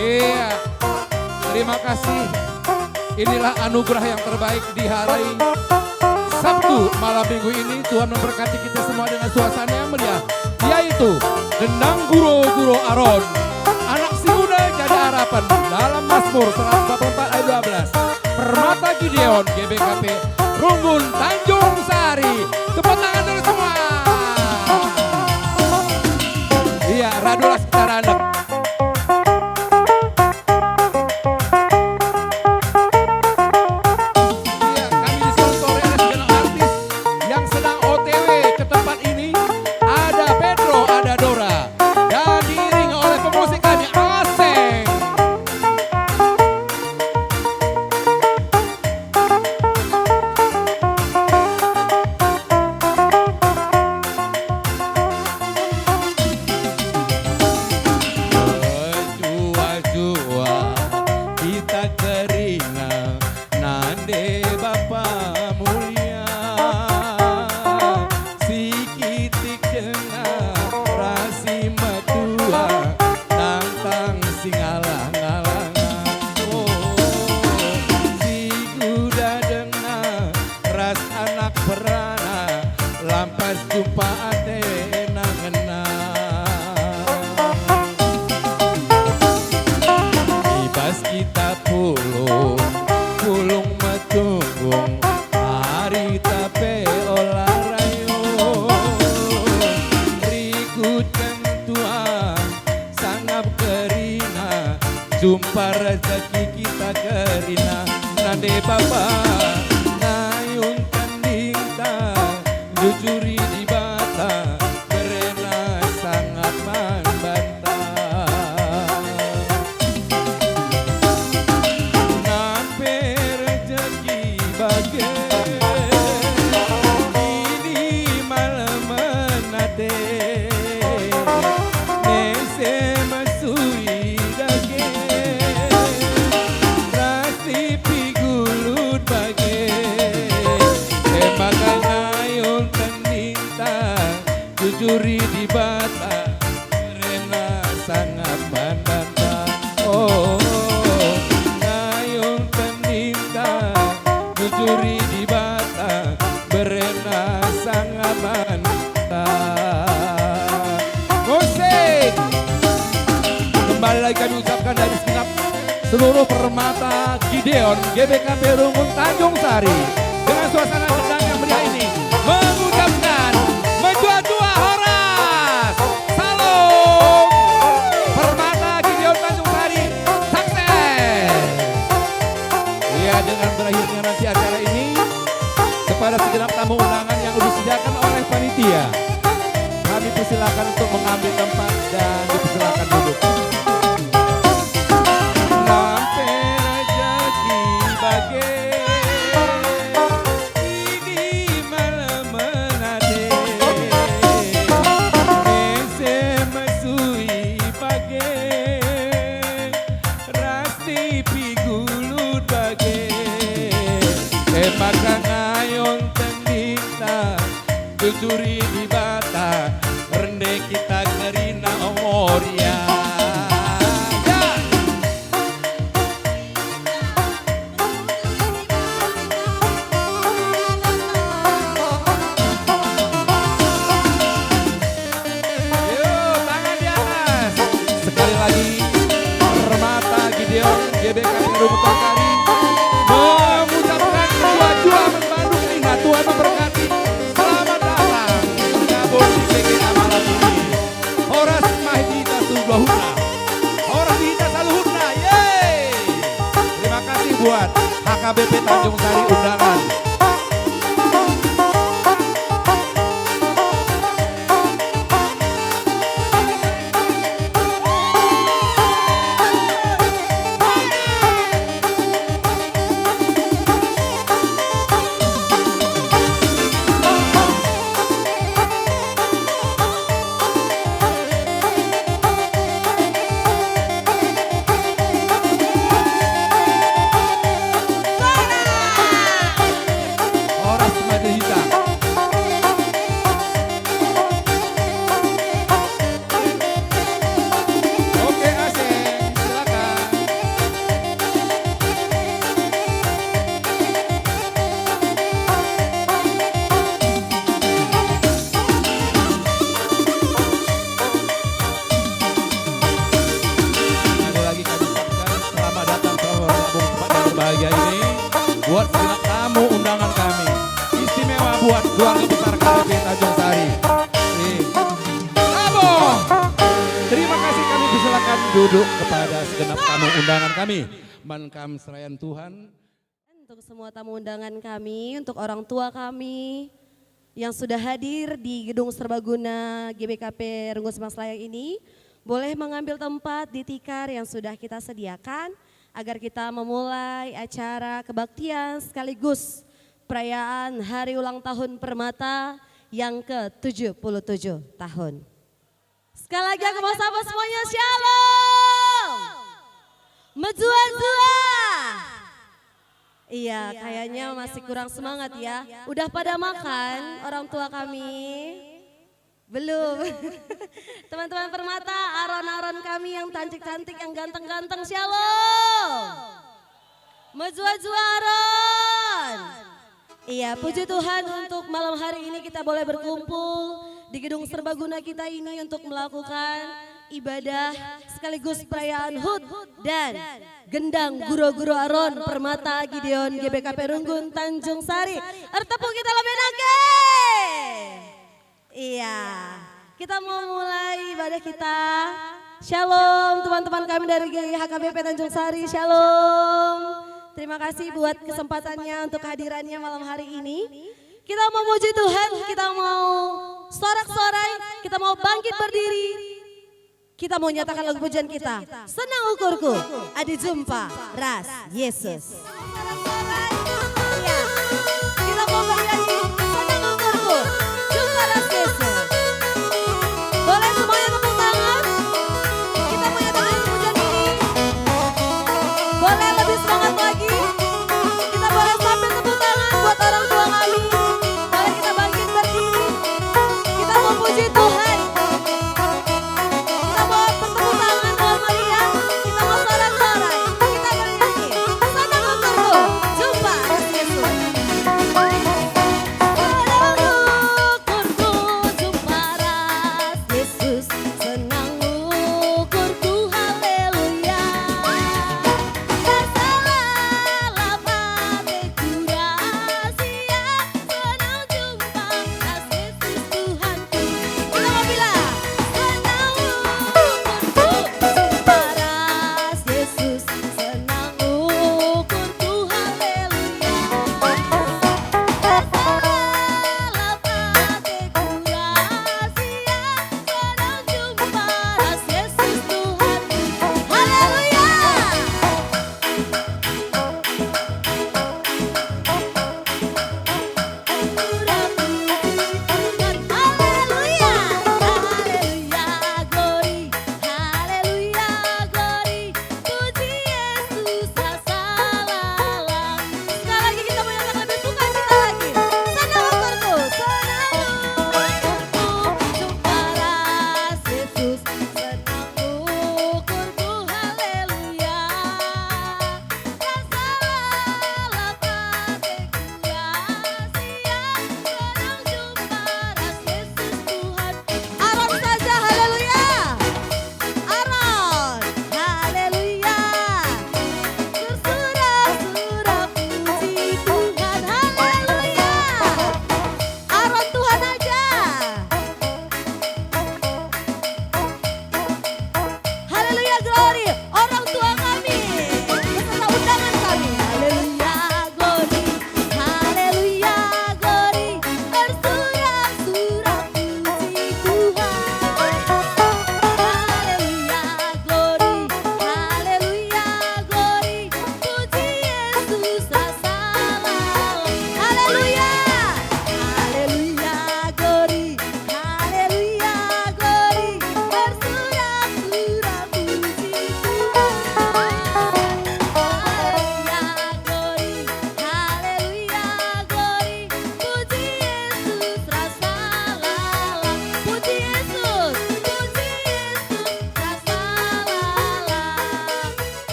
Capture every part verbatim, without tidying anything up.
Iya, terima kasih. Inilah anugerah yang terbaik di hari Sabtu malam minggu ini. Tuhan memberkati kita semua dengan suasana yang meriah, yaitu Gendang Guro-Guro Aron, Anak Si Muda Jadi Harapan, dalam Mazmur seratus empat puluh empat ayat dua belas, Permata Gideon, G B K P, Runggun, Tanjung Sari. Tepuk tangan dulu semua. Iya, radulah secara anak. Iya, kami disponsori oleh segenap artis yang sedang O T W ke tempat ini. Ada Pedro, ada Dora, dan diiringi oleh pemusik kami, Aseng. Mejuah-juah kita kerina nande Bapa mulia, si kitik denga ras si metua tangtang si ngalah-ngalah. Oh, si kuda denga ras anak perana, lampas jumpa atena ngena. I bas kita pulung, pulung metunggung, arita pe ola rayo. Rikutken tua, sangap kerina, jumpa rezeki kita kerina. Nande Bapa ngayun tandingta, jujuri Dibata, berena sangap man banta. Nampe rezeki bage, ini malemen ate. Nese mesui dage, ras lipi gulut bage. E maka ngayun tandingta, jujuri Dibata, rena sangap man banta. Oh, ngayun tandingta, jujuri Dibata, berena sangap man banta. Musik. Kembali lagi kami ucapkan dari segenap seluruh Permata Gideon G B K P Runggun Tanjung Sari dengan suasana gendang yang meriah ini mengucapkan mejuah-juah horas. Salam Permata Gideon Tanjung Sari, sukses. Iya, dengan berakhirnya nanti acara ini, kepada segenap tamu undangan yang disediakan oleh panitia, kami persilakan untuk mengambil tempat dan dipersilakan duduk. Nampe rezeki bage, Maka ngayon tendingta, tuturi Dibata, rende kita kerina o Moria. Ya. Yo, tangan di atas. Sekali lagi, Permata Gideon G B K P Runggun Tangkari mengucapkan jua-jua man bandu kerina, Tuhan memberkati. Selamat datang bergabung di G K P malam ini. Horas mah di hita saluhurna. Horas di hita saluhurna. Yeay. Terima kasih buat H K B P Tanjung Sari undangan. Horas Madahita. Oke, Aseng, silakan. Sekali lagi kami ucapkan selamat datang, selamat bergabung di tempat yang berbahagia ini. Buat segenap tamu undangan kami, istimewa buat keluarga besar K B P Tanjung Sari. Eh, Bravo! Terima kasih, kami persilakan duduk kepada segenap tamu undangan kami. Man kam serayan Tuhan. Untuk semua tamu undangan kami, untuk orang tua kami yang sudah hadir di Gedung Serbaguna G B K P Runggun Simpang Selayang ini, boleh mengambil tempat di tikar yang sudah kita sediakan agar kita memulai acara kebaktian sekaligus perayaan hari ulang tahun Permata yang ketujuh puluh tujuh tahun. Sekali lagi aku mau sapa semuanya, Shalom. Mejuah-juah. Iya, kayaknya masih kurang semangat ya. Udah pada makan orang tua kami? Belum. Teman-teman Permata, aron-aron kami yang cantik-cantik, yang ganteng-ganteng, Shalom. Mejuah-juah aron. Iya, puji Tuhan, untuk malam hari ini kita boleh berkumpul di Gedung Serbaguna kita ini untuk melakukan ibadah sekaligus perayaan HUT dan Gendang Guro-Guro Aron Permata Gideon G B K P Runggun Tanjung Sari. Ertepuk kita lebih nangke. Iya, kita mau mulai ibadah kita. Shalom, teman-teman kami dari G H K B P Tanjung Sari. Shalom. Terima kasih buat kesempatannya untuk kehadirannya malam hari ini. Kita mau muji Tuhan, kita mau sorak-sorai, kita mau bangkit berdiri. Kita mau nyatakan lagu pujian kita. Senang ukurku, adi jumpa ras Yesus. Iya. Kita mau bernyanyi, Senang ukurku, jumpa ras Yesus. Boleh semuanya tepuk tangan? Kita mau nyatakan lagu pujian ini. Boleh lebih semangat lagi? Kita boleh sambil tepuk tangan buat orang tua kami. Mari kita bangkit berdiri. Kita mau puji Tuhan. Kita mau bertepuk tangan, teman Maria. Kita mau sorak-sorai. Kita bernyanyi. Senang ukur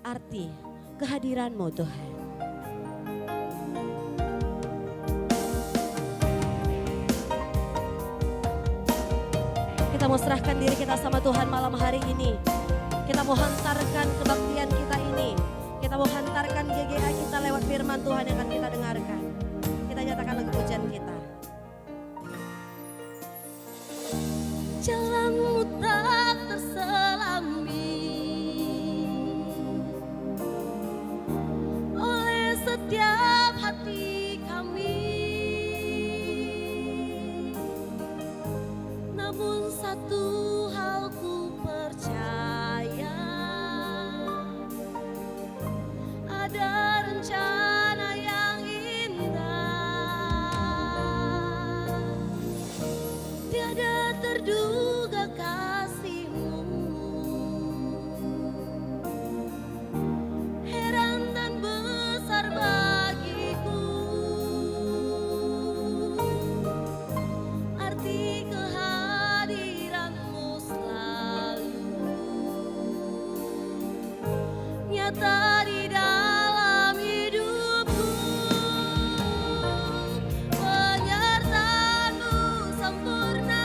arti kehadiran-Mu, Tuhan. Kita mau serahkan diri kita sama Tuhan malam hari ini. Kita mau hantarkan kebaktian kita ini. Kita mau hantarkan G G A kita lewat firman Tuhan yang akan kita dengarkan. Kita nyatakan lagu pujian kita. Jalan-Mu tak terselami oleh setiap hati kami. Namun satu hal ku percaya, ada rencana yang indah, tiada terduga kasih-Mu, heran dan besar bagiku arti kehadiran-Mu selalu nyata di dalam hidupku. Penyertaan-Mu sempurna,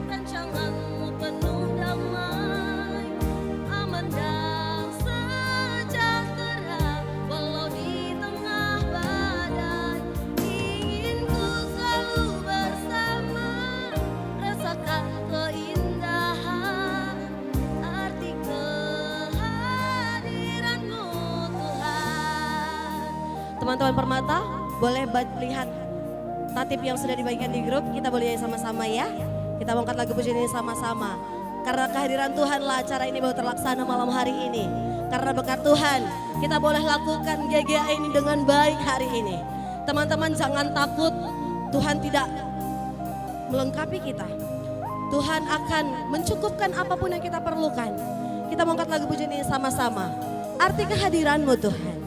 rancangan-Mu penuh damai, aman dan sejahtera, walau di tengah badai. Ingin ku selalu bersama, rasakan keindahan arti kehadiran-Mu, Tuhan. Teman-teman Permata, boleh ba-, lihat tatip yang sudah dibagikan di grup, kita boleh nyanyi sama-sama, ya. Kita mau angkat lagu pujian ini sama-sama. Karena kehadiran Tuhanlah acara ini baru terlaksana malam hari ini. Karena berkat Tuhan, kita boleh lakukan G G A ini dengan baik hari ini. Teman-teman, jangan takut, Tuhan tidak melengkapi kita. Tuhan akan mencukupkan apapun yang kita perlukan. Kita mau angkat lagu pujian ini sama-sama. Arti kehadiran-Mu, Tuhan.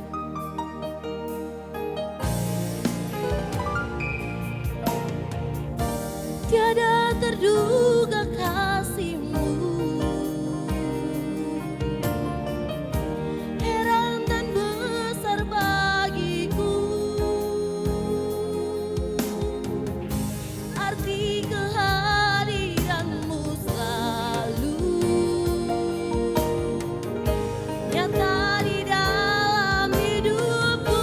Tiada terduga kasih-Mu, heran dan besar bagiku. Arti kehadiran-Mu selalu nyata di dalam hidupku.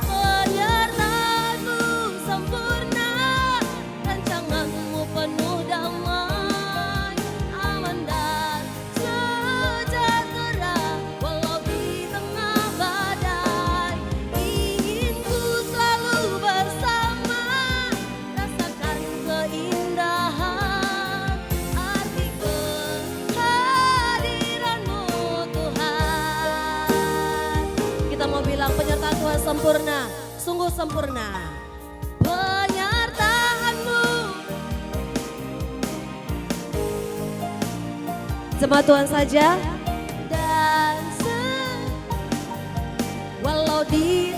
Penyertaan-Mu sempurna, rancangan-Mu penuh damai, aman dan sejahtera, walau di tengah badai. Ingin ku selalu bersama, rasakan keindahan arti kehadiran-Mu, Tuhan. Kita mau bilang, penyertaan Tuhan sempurna, sungguh sempurna. Penyertaan-Mu. Jemaat Tuhan saja. Dan se-, walau di,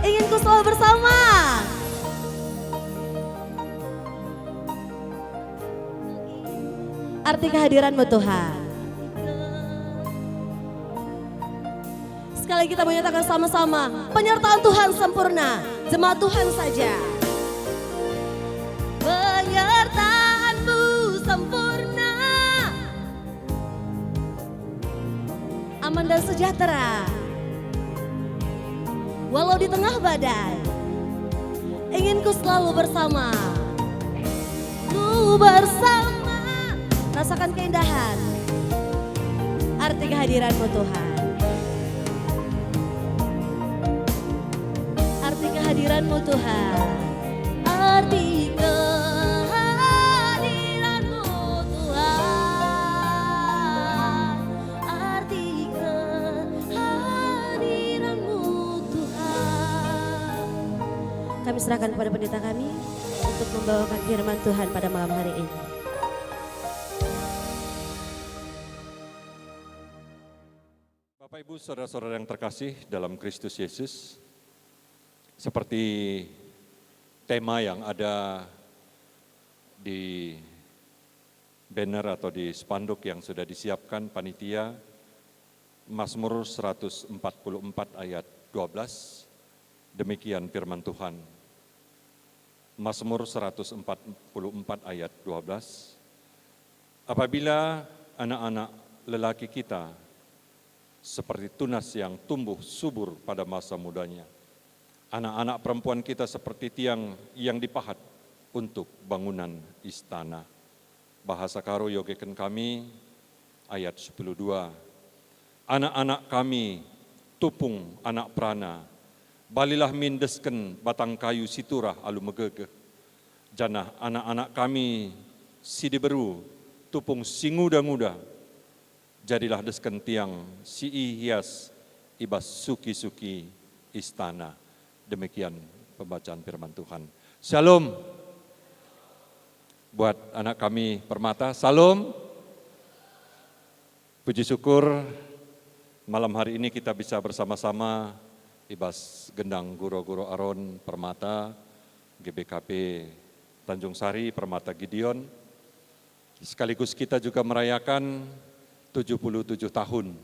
ingin ku selalu bersama. Arti kehadiran-Mu, Tuhan. Sekali lagi kita menyatakan sama-sama, penyertaan Tuhan sempurna, jemaat Tuhan saja. Penyertaan-Mu sempurna, aman dan sejahtera, walau di tengah badai. Ingin ku selalu bersama. Ku bersama. Rasakan keindahan. Arti kehadiran-Mu, Tuhan. Arti kehadiran-Mu, Tuhan. Arti kehadiran-Mu, Tuhan. Arti kehadiran-Mu, Tuhan. Kami serahkan kepada pendeta kami untuk membawakan firman Tuhan pada malam hari ini. Bapak, Ibu, saudara-saudara yang terkasih dalam Kristus Yesus, seperti tema yang ada di Banner atau di spanduk yang sudah disiapkan panitia, Mazmur seratus empat puluh empat ayat dua belas, demikian firman Tuhan. Mazmur seratus empat puluh empat ayat dua belas, "Apabila anak-anak lelaki kita seperti tunas yang tumbuh subur pada masa mudanya, anak-anak perempuan kita seperti tiang yang dipahat untuk bangunan istana." Bahasa Karo iogeken kami, ayat sepuluh dua, "Anak-anak kami tupung anak perana, balilah min desken batang kayu si turah alu megegeh, janah anak-anak kami si diberu tupung si nguda-nguda, jadilah desken tiang si ihias i bas suki-suki istana." Demikian pembacaan firman Tuhan. Shalom. Buat anak kami Permata, shalom. Puji syukur, malam hari ini kita bisa bersama-sama i bas gendang Guro-guro Aron Permata, G B K P Tanjung Sari, Permata Gideon. Sekaligus kita juga merayakan tujuh puluh tujuh tahun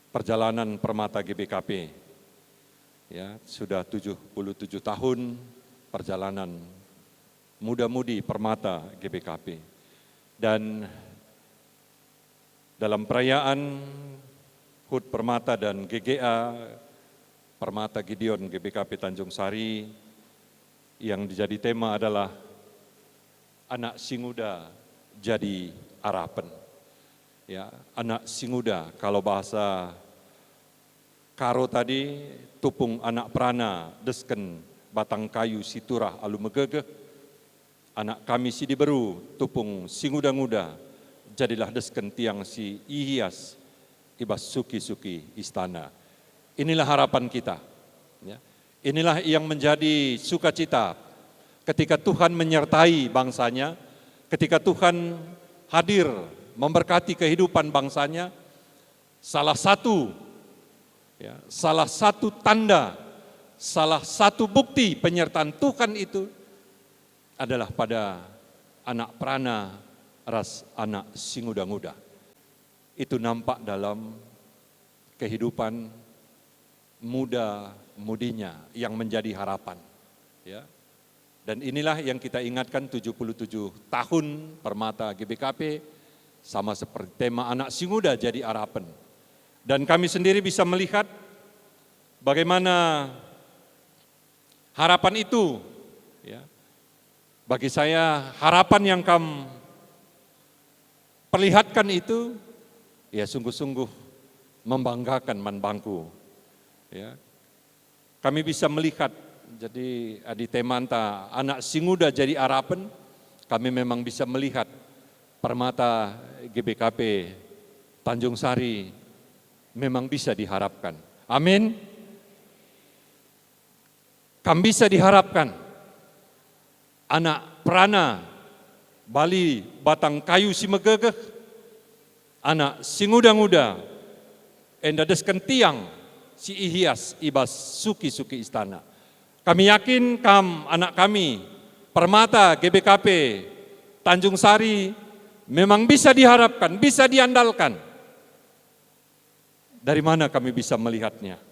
perjalanan Permata G B K P. Ya, sudah tujuh puluh tujuh tahun perjalanan muda-mudi Permata G B K P. Dan dalam perayaan HUT Permata dan G G A Permata Gideon G B K P Tanjung Sari, yang jadi tema adalah Anak Singuda Jadi Arapen. Ya, anak singuda, kalau bahasa Karo tadi, tupung anak perana desken batang kayu si turah alu megegeh, anak kami si diberu tupung si nguda-nguda, jadilah desken tiang si ihias i bas suki-suki istana. Inilah harapan kita. Ya. Inilah yang menjadi sukacita ketika Tuhan menyertai bangsa-Nya, ketika Tuhan hadir memberkati kehidupan bangsa-Nya. Salah satu, ya, salah satu tanda, salah satu bukti penyertaan Tuhan itu adalah pada anak perana ras anak singuda-nguda. Itu nampak dalam kehidupan muda-mudinya yang menjadi harapan. Ya. Dan inilah yang kita ingatkan tujuh puluh tujuh tahun Permata G B K P, sama seperti tema Anak Singuda Jadi Arapen. Dan kami sendiri bisa melihat bagaimana harapan itu, ya. Bagi saya, harapan yang kam perlihatkan itu, ya, sungguh-sungguh membanggakan man bangku. Ya. Kami bisa melihat, jadi adi temanta Anak Singuda Jadi Arapen, kami memang bisa melihat Permata G B K P Tanjung Sari memang bisa diharapkan. Amin. Kam bisa diharapkan anak perana bali batang kayu si megegeh, anak singuda-nguda, enda desken tiang si ihias i bas suki-suki istana. Kami yakin kam, anak kami, Permata G B K P Tanjung Sari, memang bisa diharapkan, bisa diandalkan. Dari mana kami bisa melihatnya?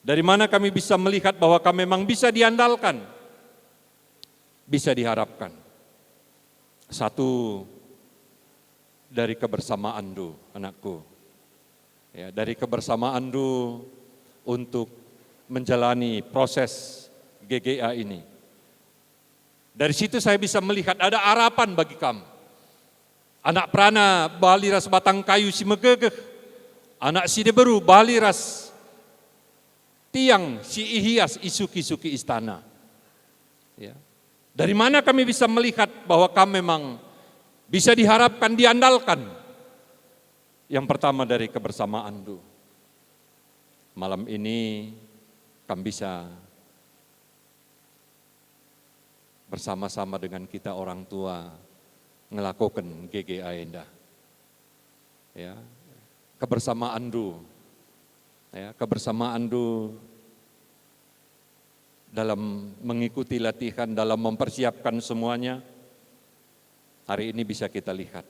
Dari mana kami bisa melihat bahwa kami memang bisa diandalkan, bisa diharapkan? Satu, dari kebersamaanndu, anakku. Ya, dari kebersamaanndu untuk menjalani proses G G A ini. Dari situ saya bisa melihat ada harapan bagi kam. Anak perana bali ras batang kayu si megegeh, anak si diberu bali ras tiang si ihias i suki-suki istana. Ya. Dari mana kami bisa melihat bahwa kam memang bisa diharapkan, diandalkan? Yang pertama, dari kebersamaanndu. Malam ini kam bisa bersama-sama dengan kita orang tua ngelakoken G G A enda. Ya, kebersamaanndu, ya, kebersamaanndu dalam mengikuti latihan, dalam mempersiapkan semuanya, Hari ini bisa kita lihat.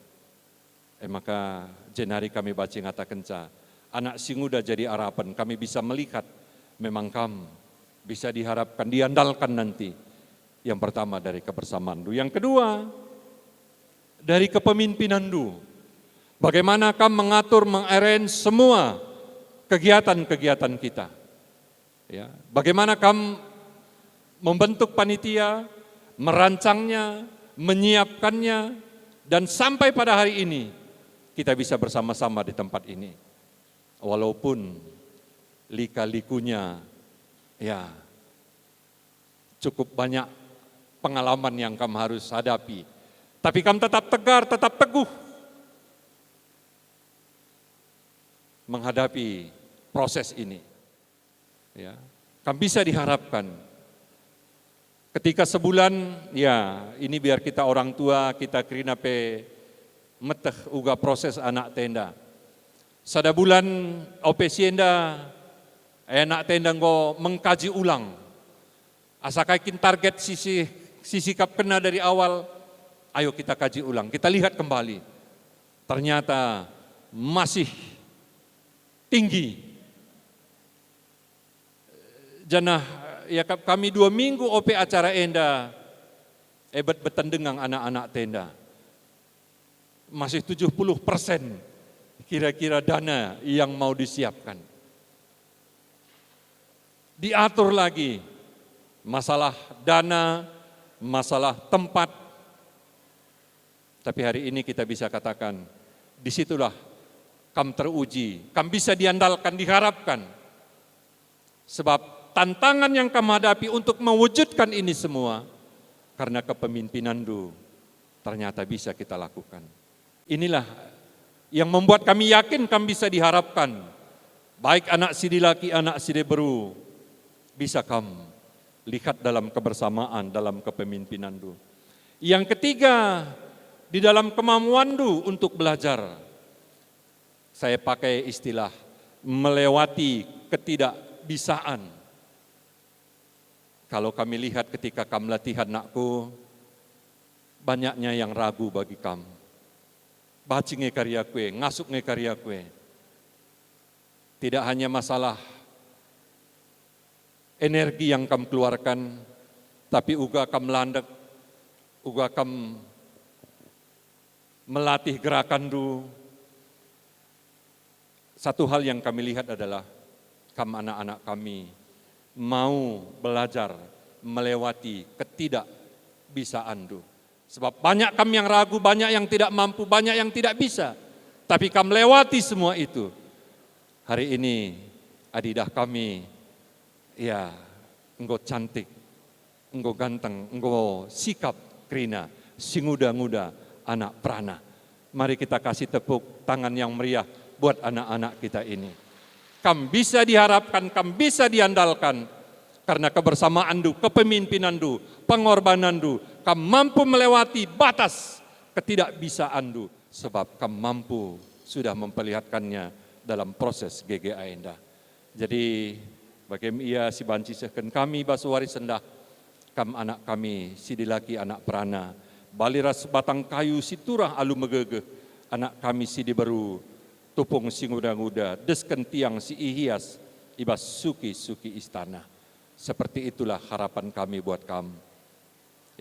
E maka jenari kami banci ngatakenca, anak si nguda jadi arapen, kami bisa melihat memang kam bisa diharapkan, diandalkan nanti. Yang pertama dari kebersamaanndu. Yang kedua, dari kepemimpinanndu. Bagaimana kam mengatur, mengarrange semua kegiatan-kegiatan kita. Ya, bagaimana kam membentuk panitia, merancangnya, menyiapkannya, dan sampai pada hari ini kita bisa bersama-sama di tempat ini. Walaupun lika-likunya, ya, cukup banyak pengalaman yang kam harus hadapi. Tapi kam tetap tegar, tetap teguh menghadapi proses ini. Ya, kam bisa diharapkan. Ketika sebulan, ya, ini biar kita orang tua, kita kerina pe meteh uga proses anak enda. Sada bulan ope si enda, eh, anak enda enggo mengkaji ulang. Asa kai kin target si, si, si sikapkenna dari awal, ayo kita kaji ulang, kita lihat kembali. Ternyata masih tinggi. Janah iakap kami dua minggu ope acara enda, ebet beten dengang anak-anak enda. Masih tujuh puluh persen kira-kira dana yang mau disiapkan. Diatur lagi masalah dana, masalah tempat. Tapi hari ini kita bisa katakan, disitulah kam teruji, kam bisa diandalkan, diharapkan. Sebab tantangan yang kam hadapi untuk mewujudkan ini semua, karena kepemimpinanndu ternyata bisa kita lakukan. Inilah yang membuat kami yakin kam bisa diharapkan, baik anak si dilaki, anak si diberu, bisa kam lihat dalam kebersamaan, dalam kepemimpinanndu. Yang ketiga, di dalam kemampuanndu untuk belajar. Saya pakai istilah melewati ketidakbisaan. Kalau kami lihat ketika kam latihan, nakku, banyaknya yang ragu bagi kam. Banci nge kari aku e, ngasup nge kari aku e. Tidak hanya masalah energi yang kam keluarkan, tapi uga kam landek, uga kam melatih gerakanndu. Satu hal yang kami lihat adalah kam anak-anak kami mau belajar melewati ketidakbisaanndu. Sebab banyak kam yang ragu, banyak yang tidak mampu, banyak yang tidak bisa. Tapi kam lewati semua itu. Hari ini, adi idah kami, ya, enggo cantik, enggo ganteng, enggo sikap kerina, si nguda-nguda anak perana. Mari kita kasih tepuk tangan yang meriah buat anak-anak kita ini. Kam bisa diharapkan, kam bisa diandalkan, karena kebersamaanndu, kepemimpinanndu, pengorbananndu, kam mampu melewati batas ketidakbisaanndu, sebab kam mampu sudah memperlihatkannya dalam proses G G A enda. Jadi, bage me ia si banci sehken kami bas wari sendah, kam anak kami si dilaki anak perana, bali ras batang kayu si turah alu megegeh, anak kami si diberu, tupung si nguda-nguda, desken tiang si ihias i bas suki-suki istana. Seperti itulah harapan kami buat kam.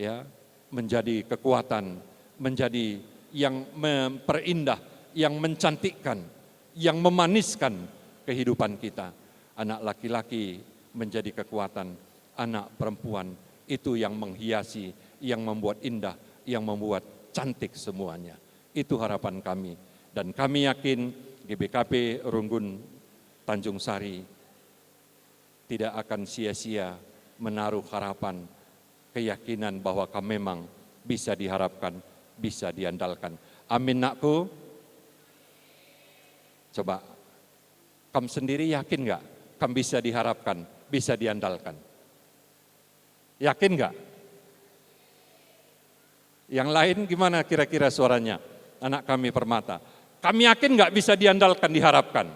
Ya, menjadi kekuatan, menjadi yang memperindah, yang mencantikkan, yang memaniskan kehidupan kita. Anak laki-laki menjadi kekuatan, anak perempuan itu yang menghiasi, yang membuat indah, yang membuat cantik semuanya. Itu harapan kami. Dan kami yakin G B K P Runggun Tanjung Sari tidak akan sia-sia menaruh harapan, keyakinan bahwa kam memang bisa diharapkan, bisa diandalkan. Amin, nakku? Coba, kam sendiri yakin nggak kam bisa diharapkan, bisa diandalkan? Yakin nggak? Yang lain gimana kira-kira suaranya? Anak kami Permata. Kam yakin nggak bisa diandalkan, diharapkan?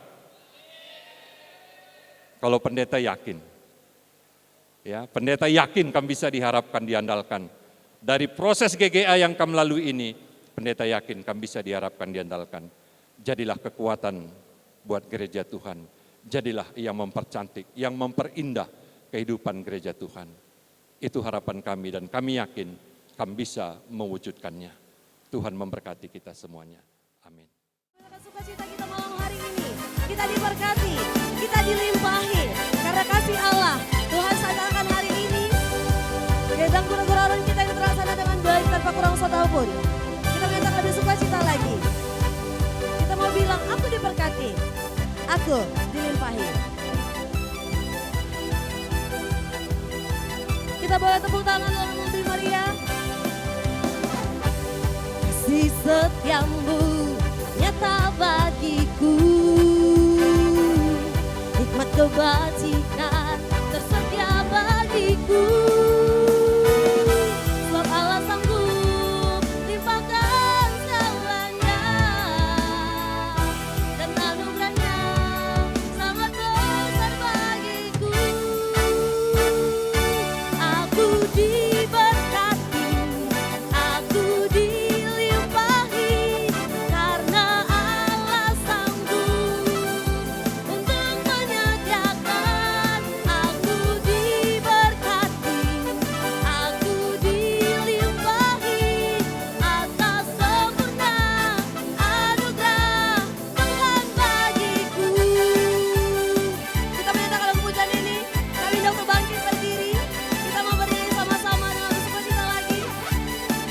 Kalau pendeta yakin. Ya, pendeta yakin kam bisa diharapkan, diandalkan. Dari proses G G A yang kam lalui ini, Pendeta yakin kam bisa diharapkan, diandalkan. Jadilah kekuatan buat gereja Tuhan. Jadilah yang mempercantik, yang memperindah kehidupan gereja Tuhan. Itu harapan kami dan kami yakin kam bisa mewujudkannya. Tuhan memberkati kita semuanya. Amin. Sukacita kita malam hari ini. Kita diberkati, kita dilimpahi karena kasih Allah. Tuhan, saya akan hari ini, gedang guna-guna orang kita ini terlaksana dengan baik tanpa kurang satupun. Kita minta lebih sukacita lagi. Kita mau bilang, "Aku diberkati, aku dilimpahi." Kita boleh tepuk tangan lalu lebih meriah. Kasih setiamu nyata bagiku, nikmat kebajikan tersedia bagiku. Sebab Allah sanggup limpahkan segalanya, dan anugerah-Nya sangat besar bagiku. Aku diberkati, aku dilimpahi, karena Allah sanggup untuk menyediakan. Aku diberkati, aku dilimpahi atas sempurna anugerah Tuhan bagiku. Kita menyatakan lagu pujian ini, kami undang untuk bangkit berdiri. Kita mau berdiri sama-sama dengan bersukacita lagi.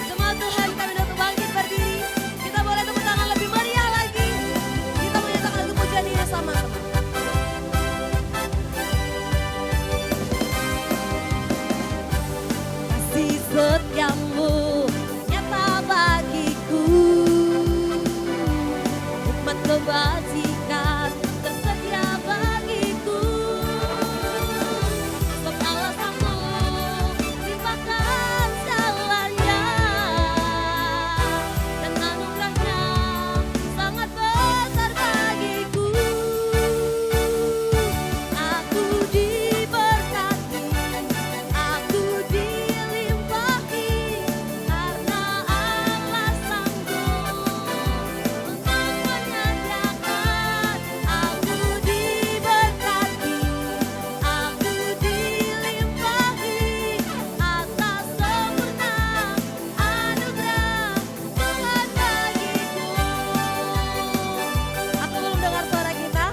Jemaat Tuhan, kami undang untuk bangkit berdiri. Kita boleh tepuk tangan lebih meriah lagi. Kita menyatakan lagu pujian ini sama-sama. Kasih setiamu nyata bagiku, nikmat kebajikan tersedia bagiku. Sebab Allah sanggup limpahkan segalanya, dan anugerah-Nya sangat besar bagiku. Aku diberkati, aku dilimpahi, karena Allah sanggup untuk menyediakan. Aku diberkati, aku dilimpahi atas sempurna anugerah Tuhan bagiku. Aku belum dengar suara kita.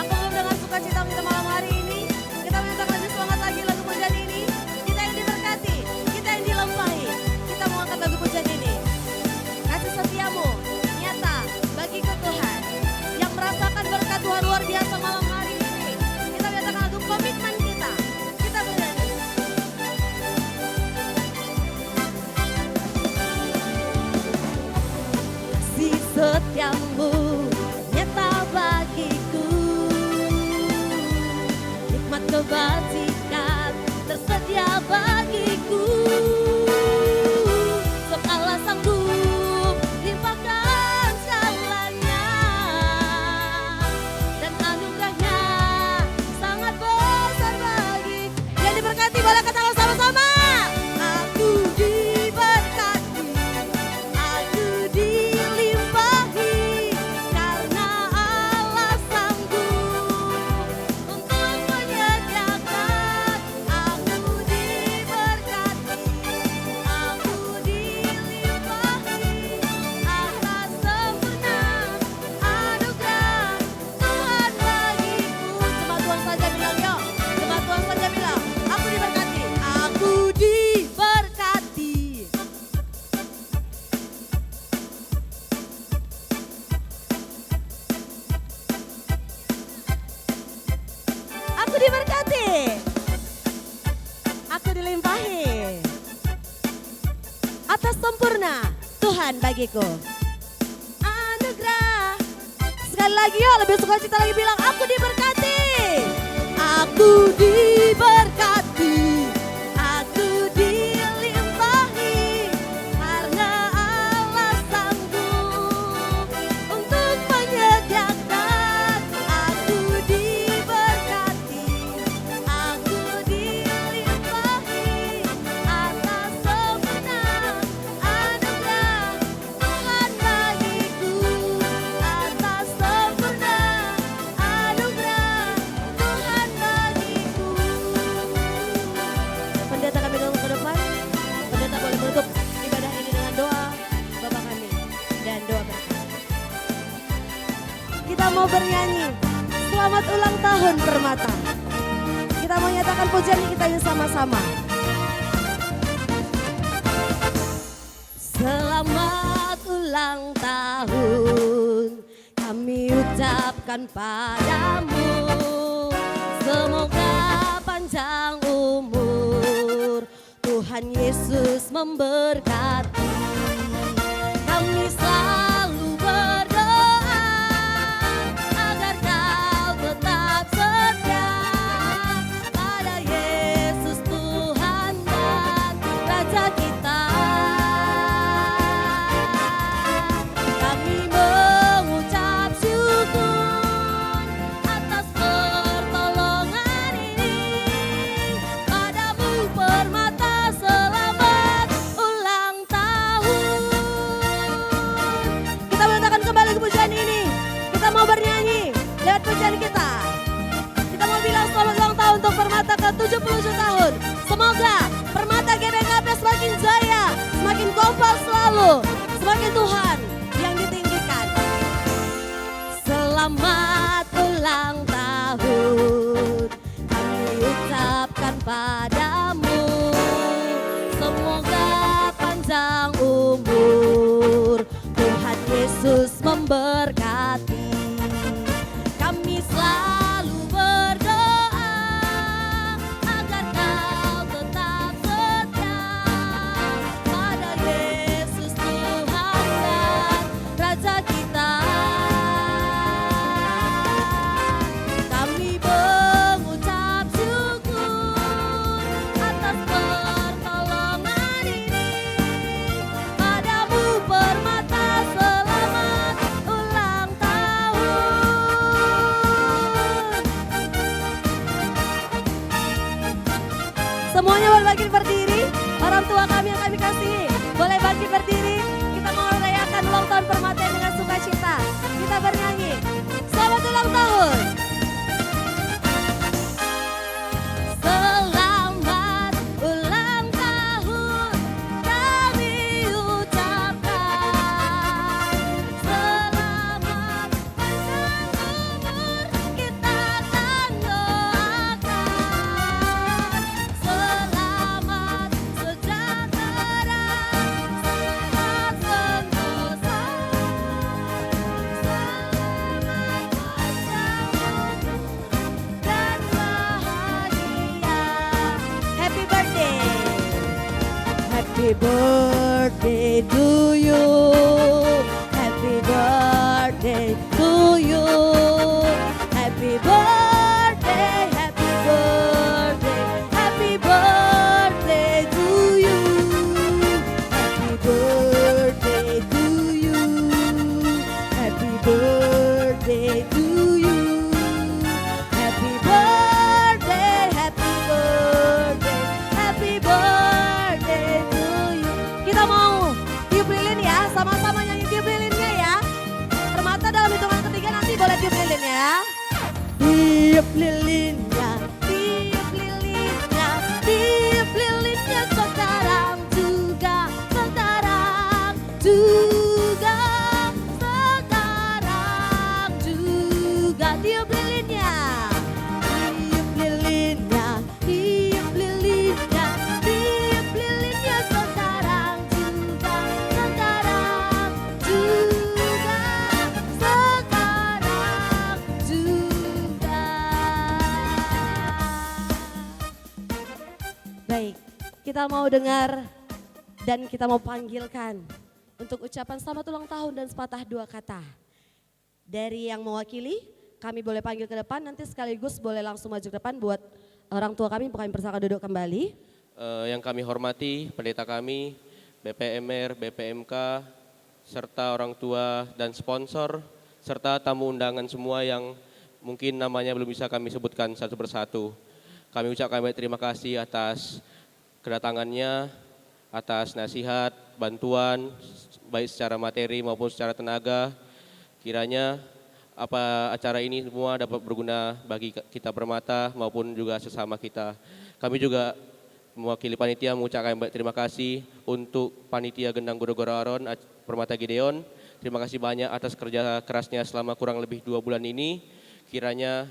Aku belum dengar sukacita kita malam hari ini. Kita minta lebih semangat lagi lagu pujian ini. Kita yang diberkati, kita yang dilempahi. Kita mau angkat lagu pujian ini. Kasih setiamu nyata bagiku Tuhan. Yang merasakan berkat Tuhan luar biasa malam hari ini. Kita minta lagu komitmen kita. Kita bernyanyi. Kasih setiamu nyata bagiku, nikmat kebajikan tersedia bagiku. Sebab Allah sanggup limpahkan segalanya, dan anugerah-Nya sangat besar bagiku. Yang diberkati, boleh katakan sama-sama. Aku diberkati, aku dilimpahi, karena Allah sanggup untuk menyediakan. Aku diberkati, aku dilimpahi, atas sempurna anugerah Tuhan bagiku. Jemaat Tuhan saja bilang, yuk. Jemaat Tuhan saja bilang, "Aku diberkati." Aku diberkati. Aku diberkati. Aku dilimpahi. Atas sempurna Tuhan bagiku. Anugerah. Sekali lagi yuk, lebih sukacita lagi bilang, "Aku diberkati." Aku diberkati, aku dilimpahi, karena Allah sanggup untuk menyediakan. Aku diberkati, aku dilimpahi, atas sempurna anugerah. Tuhan Selamat ulang tahun, Permata. Kita mau nyatakan pujian ini, kita nyanyi sama-sama. Selamat ulang tahun kami ucapkan padamu. Semoga panjang umur, Tuhan Yesus memberkati. Kami selalu berdoa agar kau tetap setia pada Yesus Tuhan dan Raja kita. Kami mengucap syukur atas pertolongan ini. Padamu, Permata, selamat ulang tahun. Kita melantunkan kembali kepujian ini. Kita mau bernyanyi lewat pujian kita. Kita mau bilang selamat ulang tahun untuk Permata ke tujuh puluh tujuh tahun. Semoga Permata G B K P semakin jaya, semakin kompak selalu, semakin Tuhan yang ditinggikan. Selamat ulang tahun kami ucapkan padamu. Semoga panjang umur, Tuhan Yesus memberkati. Kami selalu berdoa agar kau tetap setia pada Yesus Tuhan dan Raja kita. Kami mengucap syukur atas pertolongan ini. Padamu, Permata, selamat ulang tahun. Semuanya boleh bangkit berdiri. Orang tua kami yang kami kasihi, boleh bangkit berdiri. Kita mau merayakan ulang tahun Permata dengan sukacita. Kita bernyanyi. Selamat ulang tahun. Selamat ulang tahun kami ucapkan. Selamat panjang umur kita kan doakan. Selamat sejahtera, sehat sentosa. Selamat panjang umur dan bahagia. Happy birthday. Happy birthday to you. Happy birthday to you. Happy birthday, happy birthday, happy birthday to you. Happy birthday to you. Happy birthday to you. Happy birthday, happy birthday, happy birthday to you. Kita mau tiup lilin ya, sama-sama nyanyi tiup lilinnya ya. Permata, dalam hitungan ketiga nanti boleh tiup lilin ya. Tiup lilinnya, tiup lilinnya, tiup lilinnya sekarang juga, sekarang juga, sekarang juga. Tiup lilinnya, tiup lilinnya, tiup lilinnya, tiup lilinnya sekarang juga, sekarang juga, sekarang juga. Baik, kita mau dengar dan kita mau panggilkan untuk ucapan selamat ulang tahun dan sepatah dua kata. Dari yang mewakili, kami boleh panggil ke depan, nanti sekaligus boleh langsung maju ke depan buat orang tua kami, kami persilakan duduk kembali. Eh, yang kami hormati, pendeta kami, B P M R, B P M K, serta orang tua dan sponsor, serta tamu undangan semua yang mungkin namanya belum bisa kami sebutkan satu persatu. Kami ucapkan banyak terima kasih atas kedatangannya, atas nasihat, bantuan, baik secara materi maupun secara tenaga. Kiranya apa acara ini semua dapat berguna bagi kita Permata maupun juga sesama kita. Kami juga mewakili panitia mengucapkan banyak terima kasih untuk panitia Gendang Gora-Gora Aron, ac-, Permata Gideon. Terima kasih banyak atas kerja kerasnya selama kurang lebih dua bulan ini. Kiranya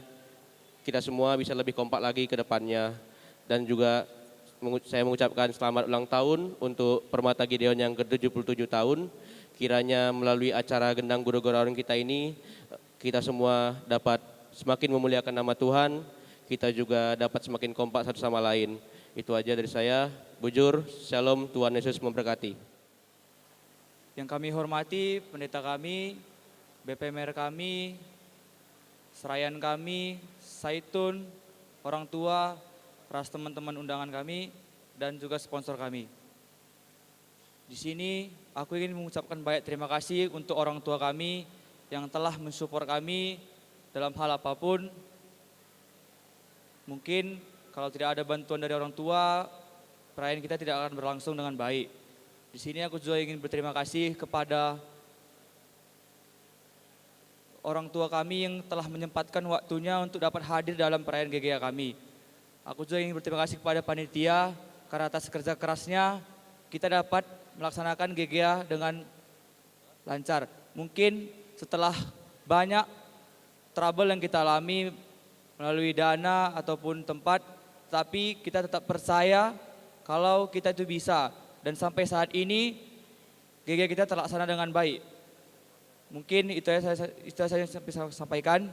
kita semua bisa lebih kompak lagi ke depannya. Dan juga mengu-, saya mengucapkan selamat ulang tahun untuk Permata Gideon yang ke tujuh puluh tujuh tahun. Kiranya melalui acara Gendang Guru-guru Aron kita ini, kita semua dapat semakin memuliakan nama Tuhan, kita juga dapat semakin kompak satu sama lain. Itu aja dari saya. Bujur, Shalom, Tuhan Yesus memberkati. Yang kami hormati pendeta kami, B P M R kami, serayan kami, Saitun, orang tua, ras teman-teman undangan kami, dan juga sponsor kami. Di sini aku ingin mengucapkan banyak terima kasih untuk orang tua kami yang telah mensupport kami dalam hal apapun. Mungkin kalau tidak ada bantuan dari orang tua, perayaan kita tidak akan berlangsung dengan baik. Di sini aku juga ingin berterima kasih kepada orang tua kami yang telah menyempatkan waktunya untuk dapat hadir dalam perayaan G G A kami. Aku juga ingin berterima kasih kepada panitia karena atas kerja kerasnya kita dapat melaksanakan G G A dengan lancar. Mungkin setelah banyak trouble yang kita alami melalui dana ataupun tempat, tapi kita tetap percaya kalau kita itu bisa. Dan sampai saat ini, G G A kita terlaksana dengan baik. Mungkin itu yang saya, itu yang saya sampai, sampaikan.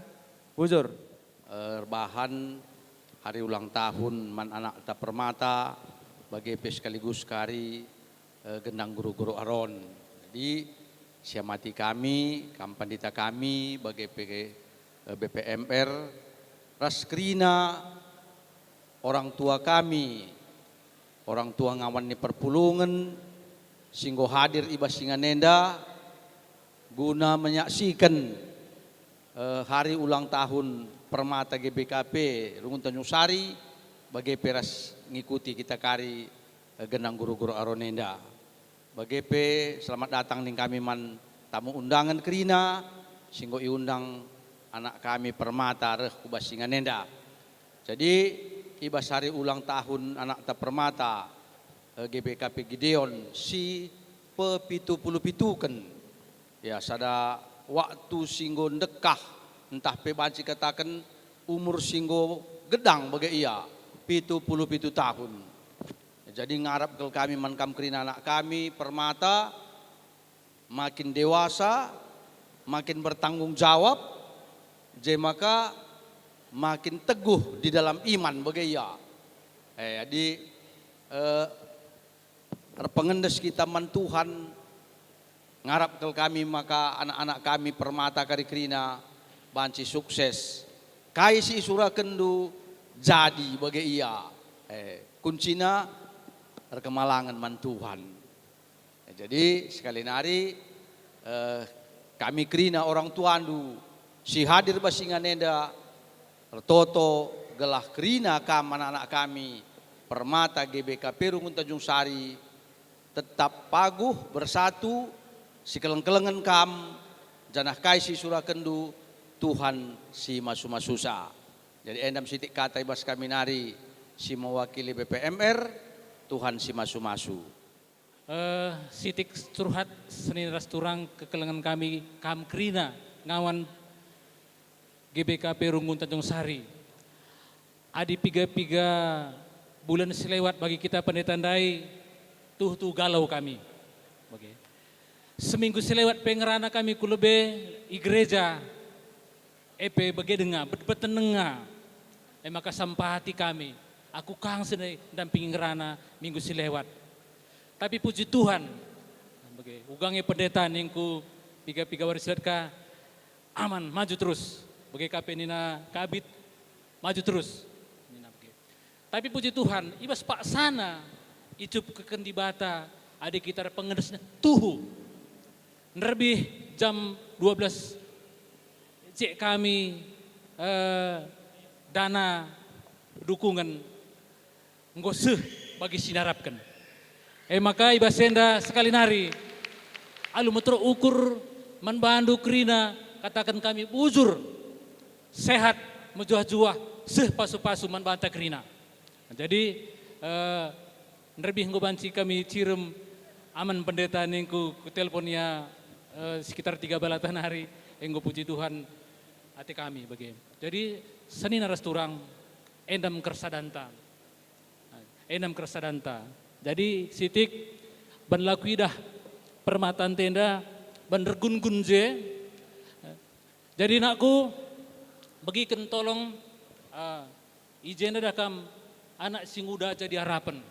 Bujur. Erbahan hari ulang tahun man anakta Permata, bage pe sekaligus kari, eh, gendang guru-guru Aron. Jadi, siamati kami, kam pandita kami, bage pe, eh, B P M R, ras kerina orang tua kami, orang tua ngawan ni perpulungen, si enggo hadir i bas ingan enda, guna menyaksiken, eh, hari ulang tahun Permata G B K P Rungun Tanjung Sari, bage pe ras ngikuti kita kari, eh, gendang guru-guru Aron enda. Bage pe selamat datang ning kami man tamu undangan kerina, si enggo iundang anak kami Permata reh ku bas ingan enda. Jadi, i bas hari ulang tahun anakta Permata, eh, G B K P Gideon si pepitu puluh pituken. Ya, sada waktu si enggo ndekah, ntah pe banci kataken umur si enggo gedang bage ia, pitu puluh pitu tahun. Jadi ngarap kal kami man kam kerina anak kami Permata, makin dewasa, makin bertanggung jawab, je maka makin teguh di dalam iman bage ia. Eh, jadi, eh, erpengendes kita man Tuhan, ngarap kal kami maka anak-anak kami Permata kari kerina banci sukses. Kai si isurakenndu jadi bage ia. Eh, kuncina erkemalangen man Tuhan. Eh, jadi sekali nari, eh, kami kerina orang tuandu si hadir bas ingan enda, ertoto gelah kerina kam anak-anak kami, Permata G B K P Rungun Tanjung Sari, tetap paguh, bersatu, sikeleng-kelengen kam, janah kai si isurakenndu, Tuhan si masu-masusa. Jadi enda me sitik kata i bas kami nari si mewakili B P M R, Tuhan si masu-masu. Eh, sitik curhat senina ras turang kekelengen kami, kam kerina ngawan G B K P Rungun Tanjung Sari. Adi piga-piga bulan si lewat bagi kita pendeta ndai, tuhu-tuhu galau kami. Bage. Seminggu si lewat pe ngerana kami ku lebe i gereja, e pe bage denga, bet-beten denga. E maka sampati kami, aku kang senai ndampingi ngerana minggu si lewat. Tapi puji Tuhan, bage, uga nge pendeta ningku piga-piga wari si lewat ka, aman, maju terus. Bage ka pe nina Kabit, maju terus. Nina bage. Tapi puji Tuhan, i bas paksana icukupken Dibata adi kita erpengendes tuhu. Nderbih jam dua belas cek kami, eh, dana dukungen enggo seh bagi si narapken. E maka i bas enda sekali nari, alu meteruk ukur man bandu kerina, kataken kami bujur, sehat, mejuah-juah, seh pasu-pasu man banta kerina. Jadi, eh, nderbih enggo banci kami cirem aman pendeta ningku, kutelpon ia, eh, sekitar tiga balata nari, enggo puji Tuhan, Ate kami bage. Jadi, senina ras turang, enda me kersadanta. Enda me kersadanta. Jadi, sitik, ban la kuidah permatanta enda, ban ergun-gun je. Jadi, nakku, begiken tolong, ah, i jenda dah kam anak si nguda jadi harapen.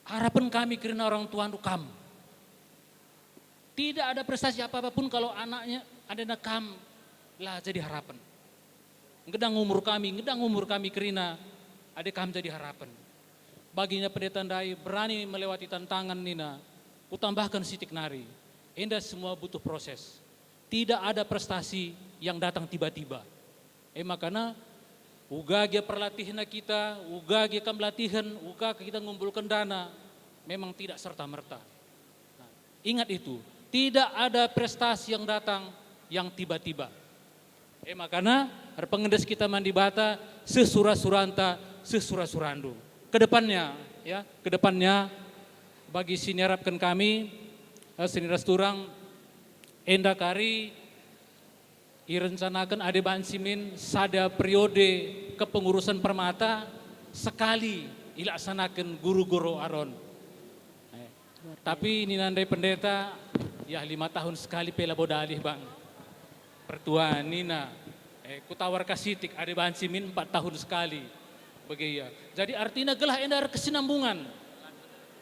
Harapen kami kerina orang tuandu kam. Tidak ada prestasi apa-apa pun kalau anaknya, andena kam la jadi harapen. Ngedang umur kami, ngedang umur kami kerina, adi kam jadi harapen. Baginya pendeta ndai berani melewati tantangan nina, kutambahken sitik nari. Enda semua butuh proses. Tidak ada prestasi yang datang tiba-tiba. E makana, uga gia perlatihna kita, uga gia kam latihen, uga kita ngumpulken dana, memang tidak serta-merta. Nah, ingat itu, tidak ada prestasi yang datang yang tiba-tiba. E makana, erpengendes kita man Dibata, seh sura-suranta, seh sura-surandu. Kedepannya, ya, kedepannya, bagi si niarapken kami, eh, senina ras turang, enda kari irencanaken adi banci min sada periode kepengurusan permata sekali ilaksanaken guru-guru Aron. Eh, tapi nina ndai pendeta, ya, lima tahun sekali pe labo dalih, Bang. Pertua nina, eh, kutawar ka sitik adi banci min empat tahun sekali. Bage ia. Jadi artina gelah enda erkesinambungan.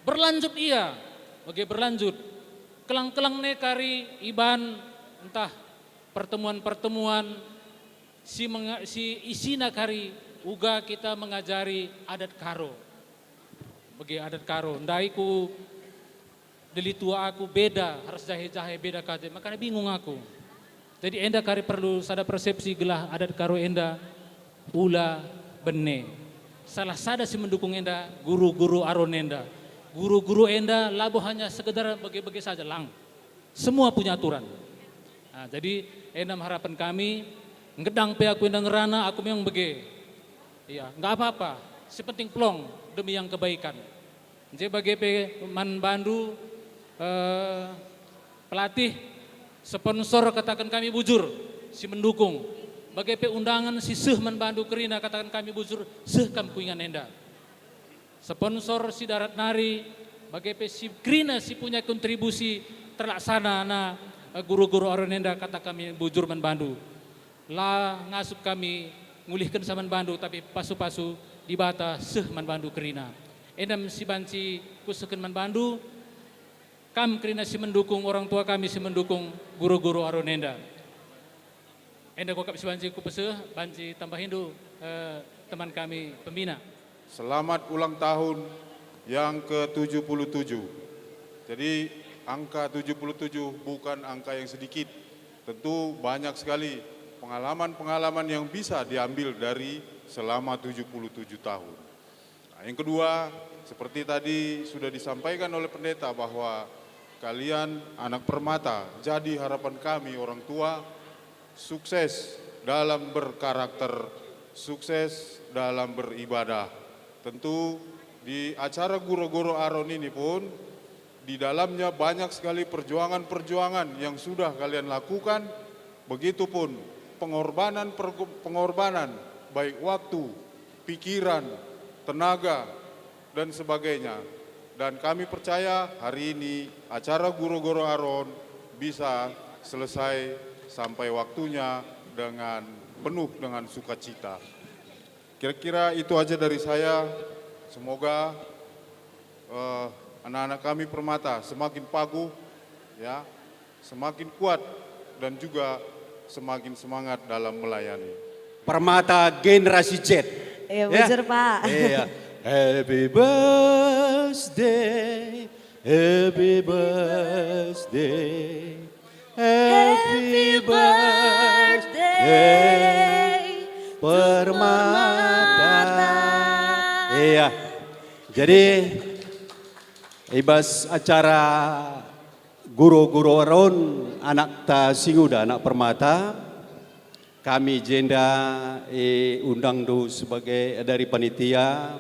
Berlanjut ia. Bage berlanjut. Kelang-kelang ne kari iban ntah pertemuan-pertemuan si menga-, si isina kari uga kita mengajari adat Karo. Bage adat Karo, ndai ku deli tua aku beda ras jahe-jahe beda kate, makana bingung aku. Jadi enda kari perlu sada persepsi gelah adat Karo enda ula bene. Salah sada si mendukung enda guru-guru Aron enda. Guru-guru enda labo hanya sekedar bage-bage saja, lang. Semua punya aturan. Nah, jadi enda me harapan kami, ngedang pe aku enda ngerana, aku memang bage. Iya, nggak apa-apa. Si penting pelong demi yang kebaikan. Nje bage pe man bandu, eh, pelatih, sponsor kataken kami bujur, si mendukung. Bage pe undangan si seh man bandu kerina kataken kami bujur, seh kam ku ingan enda. Sponsor si darat nari, bage pe si kerina si punya kontribusi terlaksana na, eh, guru-guru Aron enda kata kami bujur man bandu. La ngasup kami ngulihkenca man bandu, tapi pasu-pasu Dibata seh man bandu kerina. Enda me si banci kusehken man bandu, kam kerina si mendukung, orang tua kami si mendukung guru-guru Aron enda. Enda kuakap si banci kupeseh, banci tambahindu, eh, teman kami pembina. Selamat ulang tahun yang ketujuh puluh tujuh. Jadi, angka tujuh puluh tujuh bukan angka yang sedikit. Tentu banyak sekali pengalaman-pengalaman yang bisa diambil dari selama tujuh puluh tujuh tahun. Nah, yang kedua, seperti tadi sudah disampaikan oleh pendeta bahwa kalian anak permata, jadi harapan kami orang tua, sukses dalam berkarakter, sukses dalam beribadah. Tentu di acara Guro-Guro Aron ini pun, di dalamnya banyak sekali perjuangan-perjuangan yang sudah kalian lakukan, begitupun pengorbanan-, pengorbanan, baik waktu, pikiran, tenaga, dan sebagainya. Dan kami percaya hari ini acara Guro-Guro Aron bisa selesai sampai waktunya dengan penuh dengan sukacita. Kira-kira itu aja dari saya. Semoga, eh, anak-anak kami permata semakin paguh, ya, semakin kuat, dan juga semakin semangat dalam melayani. Permata generasi Z. Iya, ya? Bujur, Pak. Iya. Happy birthday, happy birthday, happy birthday, Permata. Iya. Jadi, i bas acara Guro-Guro Aron, anakta si nguda, anak permata, kami jenda, eh, undangndu sebagai dari panitia,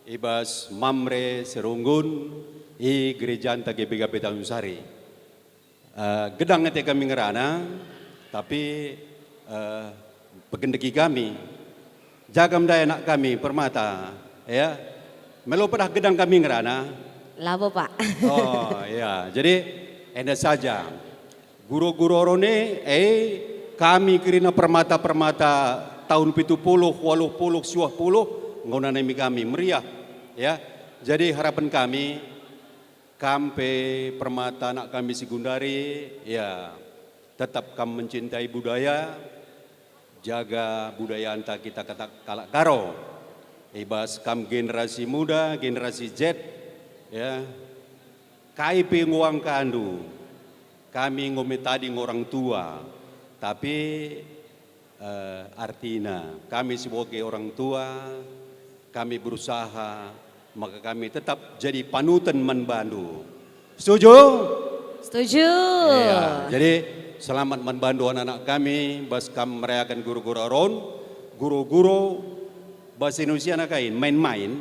i bas Mamre Serunggun, i gerejanta G B K P Tanjungsari. Eh, gedang ate kami ngerana, tapi eh, pegendeki kami. Jaga ndai anak kami Permata, ya. Melo pedah gedang kami ngerana. Labo, Pak. Oh, ya. Jadi, enda saja. Guru-guru Aron e, eh, kami kerina permata-permata tahun pitu puluh, waluh puluh, siwah puluh, enggo nanami kami meriah, ya. Jadi harapen kami, kam pe permata anak kami si gundari, ya, tetap kam mencintai budaya, jaga budayanta kita kata kalak Karo. I bas kam generasi muda, generasi Z, ya, kai pe nguangkandu, kami enggo me tading orang tua, tapi, eh, artina kami sebagai orang tua, kami berusaha maka kami tetap jadi panuten man bandu. Setuju? Setuju. Iya, jadi selamat man bandu anak-anak kami, bas kam merayakan guru-guru Aron, guru-guru bahasa Indonesia nakain, main-main,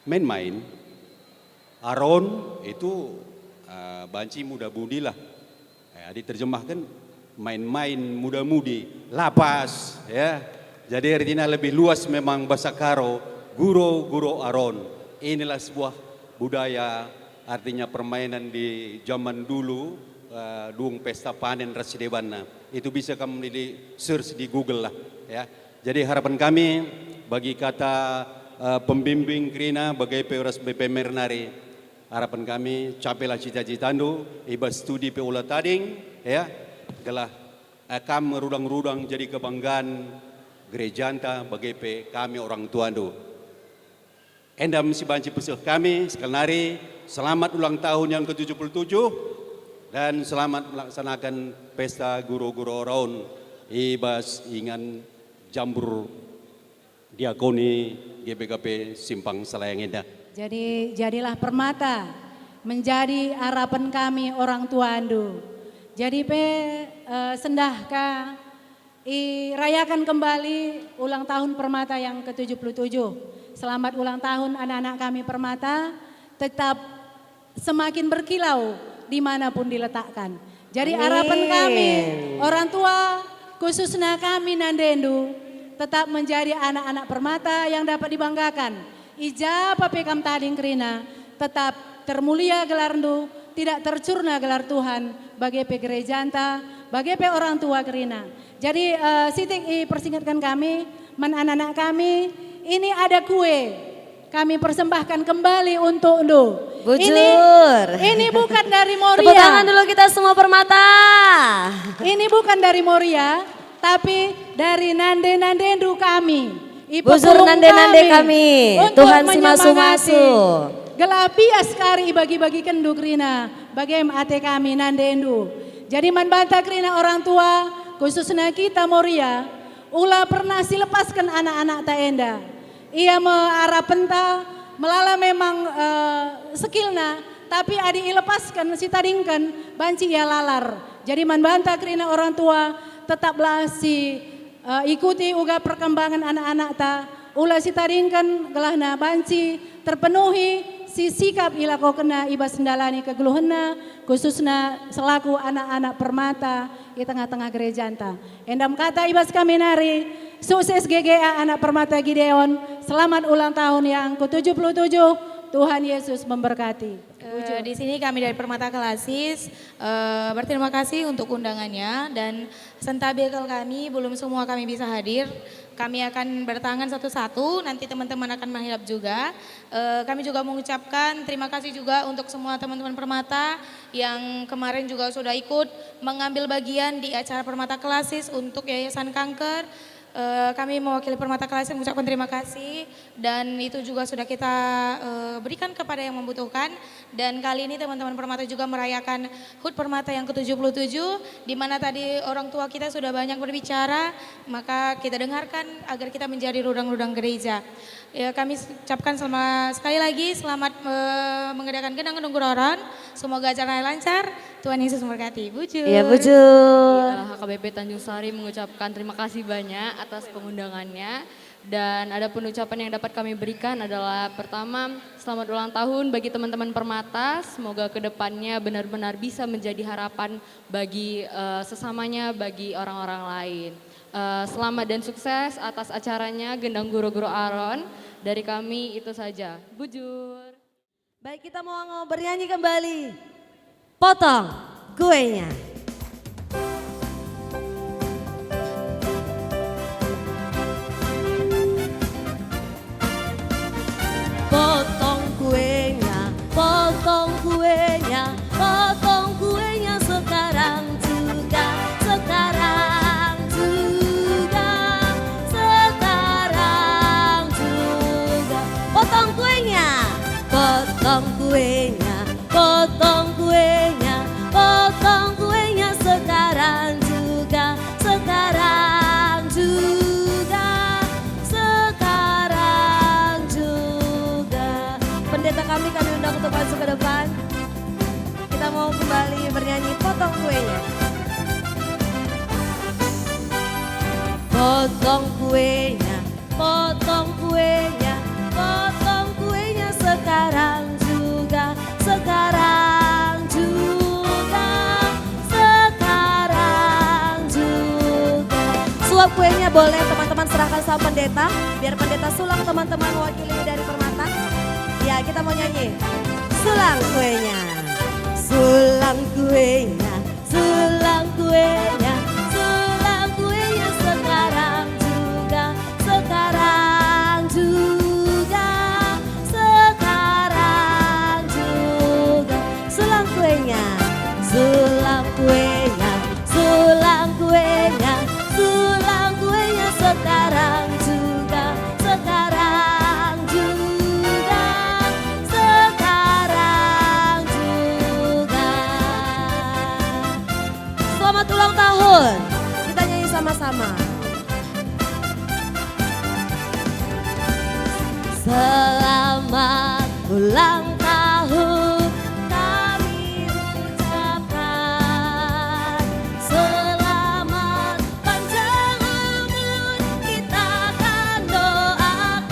main-main. Aron itu, eh, banci muda-mudi lah. Eh, adi terjemahkan, main-main, muda-mudi, lapas, ya. Jadi artinya lebih luas memang bahasa Karo, guro-guro Aron. Inilah sebuah budaya, artinya permainan di zaman dulu, eh, dung pesta panen ras si debanna. Itu bisa kam nili search di Google lah, ya. Jadi harapan kami bagi kata, eh, pembimbing kerina bage pe ras B P M R nari, harapan kami capelah cita-citandu, i bas studi pe ula tading, ya, gelah, eh, kam rudang-rudang jadi kebanggaan gerejanta bage pe kami orang tuandu. Enda me si banci peseh kami, sekali nari, selamat ulang tahun yang ketujuh puluh tujuh, dan selamat melaksanakan pesta guru-guru Aron i bas ingan Jambur Diakoni G B K P Simpang Selayang enda. Jadi, jadilah permata menjadi arapen kami orang tuandu. Jadi pe, eh, sendah ka irayakan kembali ulang tahun permata yang ketujuh puluh tujuh. Selamat ulang tahun anak-anak kami permata, tetap semakin berkilau di mana pun diletakkan. Jadi, harapan kami, orang tua, khususna kami nandendu, tetap menjadi anak-anak permata yang dapat dibanggakan. I ja pe kam tading kerina, tetap termulia gelarndu, tidak tercurna gelar Tuhan, bage pe gerejanta, bage pe orang tua kerina. Jadi, eh, sitik ipersingetken kami, man anak-anak kami, ini ada kue. Kami persembahkan kembali untukndu. Bujur. Ini, ini bukan dari Moria. Tepuk tangan dulu kita semua permata. Ini bukan dari Moria, tapi dari nande-nandendu kami. Bujur, nande-nande kami. Tuhan si masu-masu. Gelah bias kari ibagi-bagikenndu kerina, bagem ate kami nandendu. Jadi man banta kerina orang tua, khususna kita Moria, ula pernah silepasken anak-anakta enda. Ia me arapenta, melala memang, eh, skillna, tapi adi ilepasken, sitadingken, banci ia lalar. Jadi man banta kerina orang tua, tetaplah si, eh, ikuti uga perkembangan anak-anakta, ula sitadingken gelahna banci terpenuhi si sikap ilakokenna i bas ndalani kegeluhenna, khususna selaku anak-anak permata i tengah-tengah gerejanta. Enda me kata i bas kami nari, sukses G G A anak permata Gideon, selamat ulang tahun yang ketujuh puluh tujuh, Tuhan Yesus memberkati. Eh, di sini kami dari Permata Klasis, eh, berterima kasih untuk undangannya dan sentabi kal kami, belum semua kami bisa hadir. Kami akan bertangan satu-satu, nanti teman-teman akan menghilap juga. Eh, kami juga mengucapkan terima kasih juga untuk semua teman-teman Permata yang kemarin juga sudah ikut mengambil bagian di acara Permata Klasis untuk Yayasan Kanker. Eh, kami mewakili Permata Klasis mengucapkan terima kasih dan itu juga sudah kita, eh, berikan kepada yang membutuhkan. Dan kali ini teman-teman Permata juga merayakan HUT Permata yang ketujuh puluh tujuh, di mana tadi orang tua kita sudah banyak berbicara, maka kita dengarkan agar kita menjadi rudang-rudang gereja. Ya, kami ucapkan selama, sekali lagi selamat, eh, mengerjakan gendang gendung guru Aron. Semoga acaranya lancar. Tuhan Yesus memberkati. Bujur. Iya, bujur. Eh, H K B P Tanjung Sari mengucapkan terima kasih banyak atas pengundangannya. Dan adapun ucapan yang dapat kami berikan adalah, pertama, selamat ulang tahun bagi teman-teman Permata. Semoga ke depannya benar-benar bisa menjadi harapan bagi, eh, sesamanya, bagi orang-orang lain. Eh, selamat dan sukses atas acaranya, Gendang Guru-Guru Aron. Dari kami itu saja. Bujur. Baik, kita mau bernyanyi kembali. Potong kuenya. Potong kuenya, potong kuenya, potong kuenya sekarang juga, sekarang juga, sekarang juga. Potong kuenya, potong kuenya, potong kuenya, potong kuenya sekarang juga, sekarang juga, sekarang juga. Pendeta kami, kami undang untuk maju ke depan. Kita mau kembali bernyanyi Potong Kuenya. Potong kuenya, potong kuenya, potong kuenya sekarang juga, sekarang juga, sekarang juga. Suap kuenya boleh teman-teman serahkan sama pendeta, biar pendeta sulang teman-teman wakili dari Permata. Ya, kita mau nyanyi. Sulang kuenya, sulang kuenya, sulang kuenya, sulang kuenya sekarang juga, sekarang juga, sekarang juga. Sulang kuenya, sulang kuenya, sulang kuenya, sulang kuenya sekarang juga, sekarang juga, sekarang juga. Selamat ulang tahun. Kita nyanyi sama-sama. Selamat ulang tahun kami ucapkan. Selamat panjang umur kita akan doakan.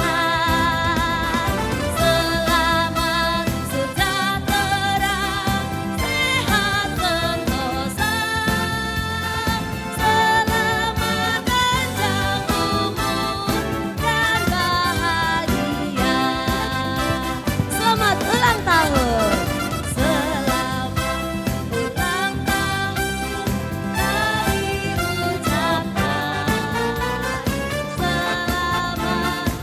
Selamat sejahtera, sehat sentosa. Selamat panjang umur dan bahagia. Selamat ulang tahun. Selamat ulang tahun kami ucapkan. Selamat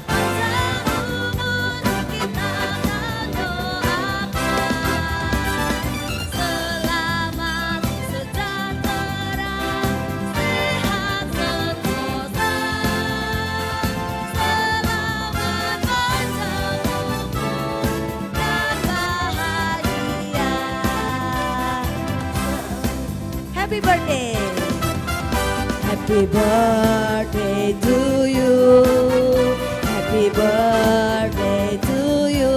panjang umur kita akan doakan. Selamat sejahtera, sehat sentosa. Selamat panjang umur dan bahagia. Happy birthday. Happy birthday to you. Happy birthday to you.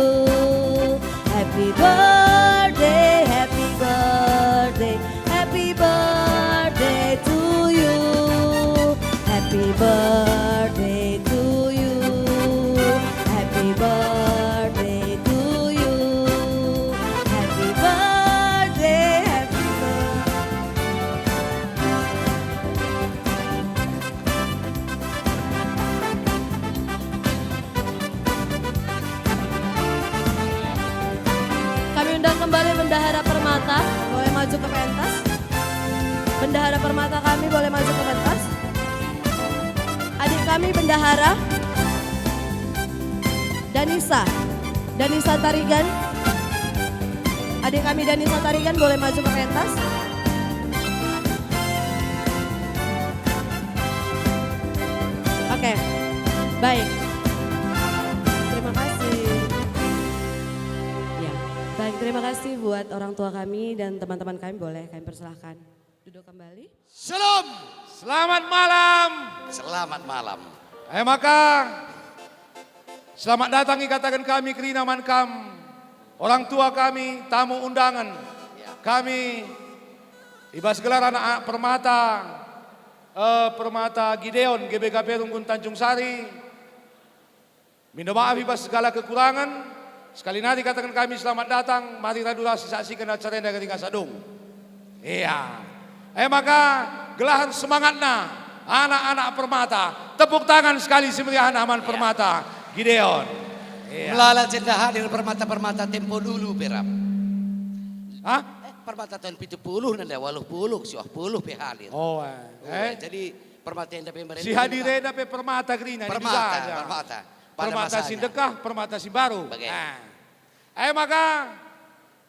Happy birthday, happy birthday, happy birthday to you. Happy birthday to you. Happy birthday to you. Happy birthday, happy birthday. Kami undang kembali Bendahara Permata, boleh maju ke pentas. Bendahara Permata kami boleh maju ke pentas. Adik kami Bendahara Danisa, Danisa Tarigan. Adik kami Danisa Tarigan boleh maju ke pentas. Oke, baik. Terima kasih. Ya, baik, terima kasih buat orang tua kami dan teman-teman kami, boleh kami persilahkan duduk kembali. Shalom, selamat malam. Selamat malam. Eh, maka, selamat datang ikataken kami kerina man kam, orang tua kami, tamu undangan. Ya. Kami, i bas gelar anak-anak Permata, eh, Permata Gideon, G B K Perum Gunung Tanjung Sari, Mindo maaf i bas segala kekurangen. Sekali nari kataken kami selamat datang, mari radu ras isaksiken acara enda gering asa dung. Iya. E maka, gelah semangatna anak-anak Permata. Tepuk tangan sekali si meriahna man Permata Gideon. Iya. Melala cenda hadir Permata-Permata tempo dulu pe rap. Hah? Eh, Permata tahun pitu puluh nanda waluh puluh, siwah puluh pe hadir. Oh, eh. Oh, Eh? Jadi Permata enda pe meren Si hadir enda pe Permata kerina, ni Permata, bisa aja. Permata. Pada Permata masanya. Si ndekah, Permata si mbaru. Bage. Nah. E maka,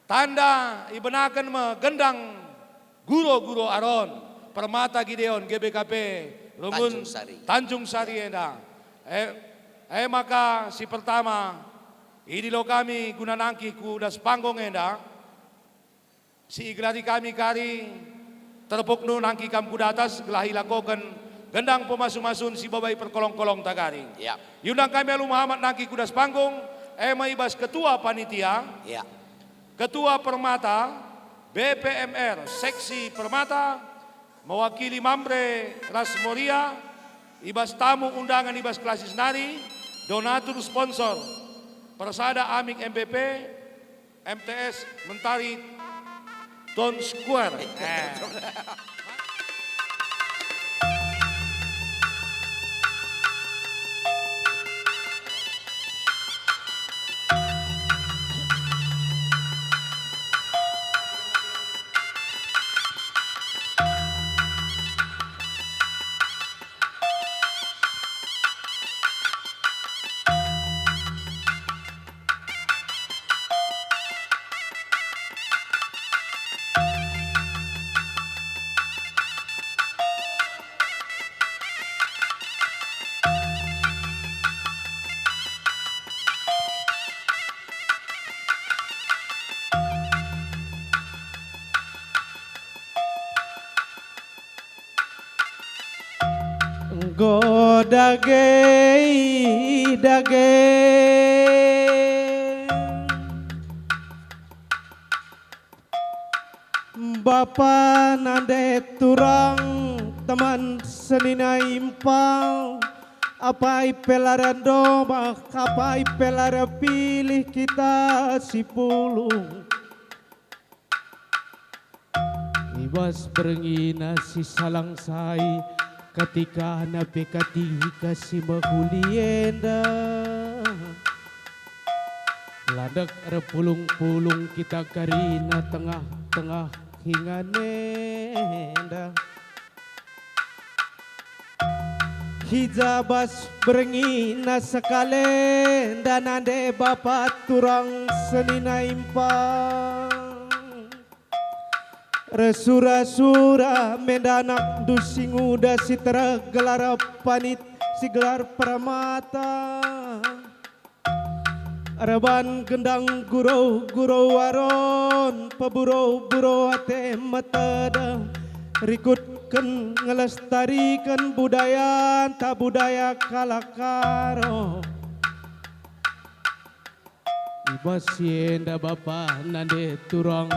tanda ibenaken me gendang guro-guro Aron, Permata Gideon, G B K P, Rungun Tanjung Sari. Tanjung Sari enda. E, e maka si pertama, idilo kami guna nangkih ku das panggung enda, si igelari kami kari, terpuknu nangkih kam ku datas, gelah ilakoken gendang pemasu-masun si babai perkolong-kolongta kari. Ya. Iundang kami alu Muhammad nangkih ku das panggung, e me i bas ketua panitia, Ya. ketua Permata, B P M R, seksi Permata, mewakili Mamre ras Moria, i bas tamu undangan i bas klasis nari, donatur sponsor, persada Amik M B P, M T S Mentari Town Square. Eh. Enggo dage, dage. Bapa nande turang, teman senina impal, apai pe la erdomah, apai pe la erpilih kita si pulung. I bas berngi nasi salang sai, katikana pe katika si mehuli enda. Landek erpulung-pulung kita kerina tengah-tengah ingan enda. I ja bas berngi nasa kalenda nande bapa turang senina impal. Ersura-sura me nda anakndu si nguda si tereh gelar panit si gelar permata. Erban gendang guro-guro Aron, peburo-buro ate meteda, rikutken ngelestariken budayanta, budaya kalak Karo. I bas si enda bapa nande turang,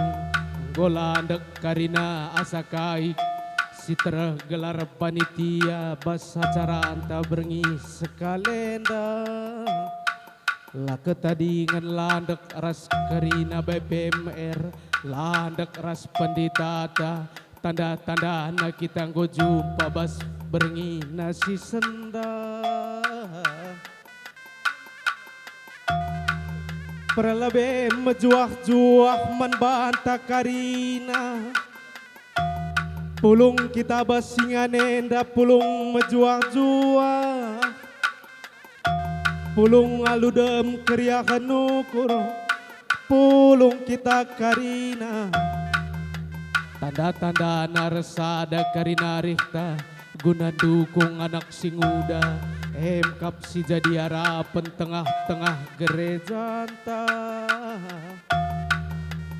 enggo landek karina asa kai si tereh gelar panitia bas acaranta berngi sekalenda. La ketadingen landek ras kerina B P M R, landek ras penditata, tanda-tandana kita enggo jumpa bas berngi nasi sendah. Perlebe mejuah-juah man banta karina. Pulung kita bas ingan enda pulung mejuah-juah. Pulung alu dem keriahen ukur, pulung kita karina. Tanda-tandana ersada karina rihta guna ndukung anak si nguda, emkap si jadi arapen tengah-tengah gerejanta.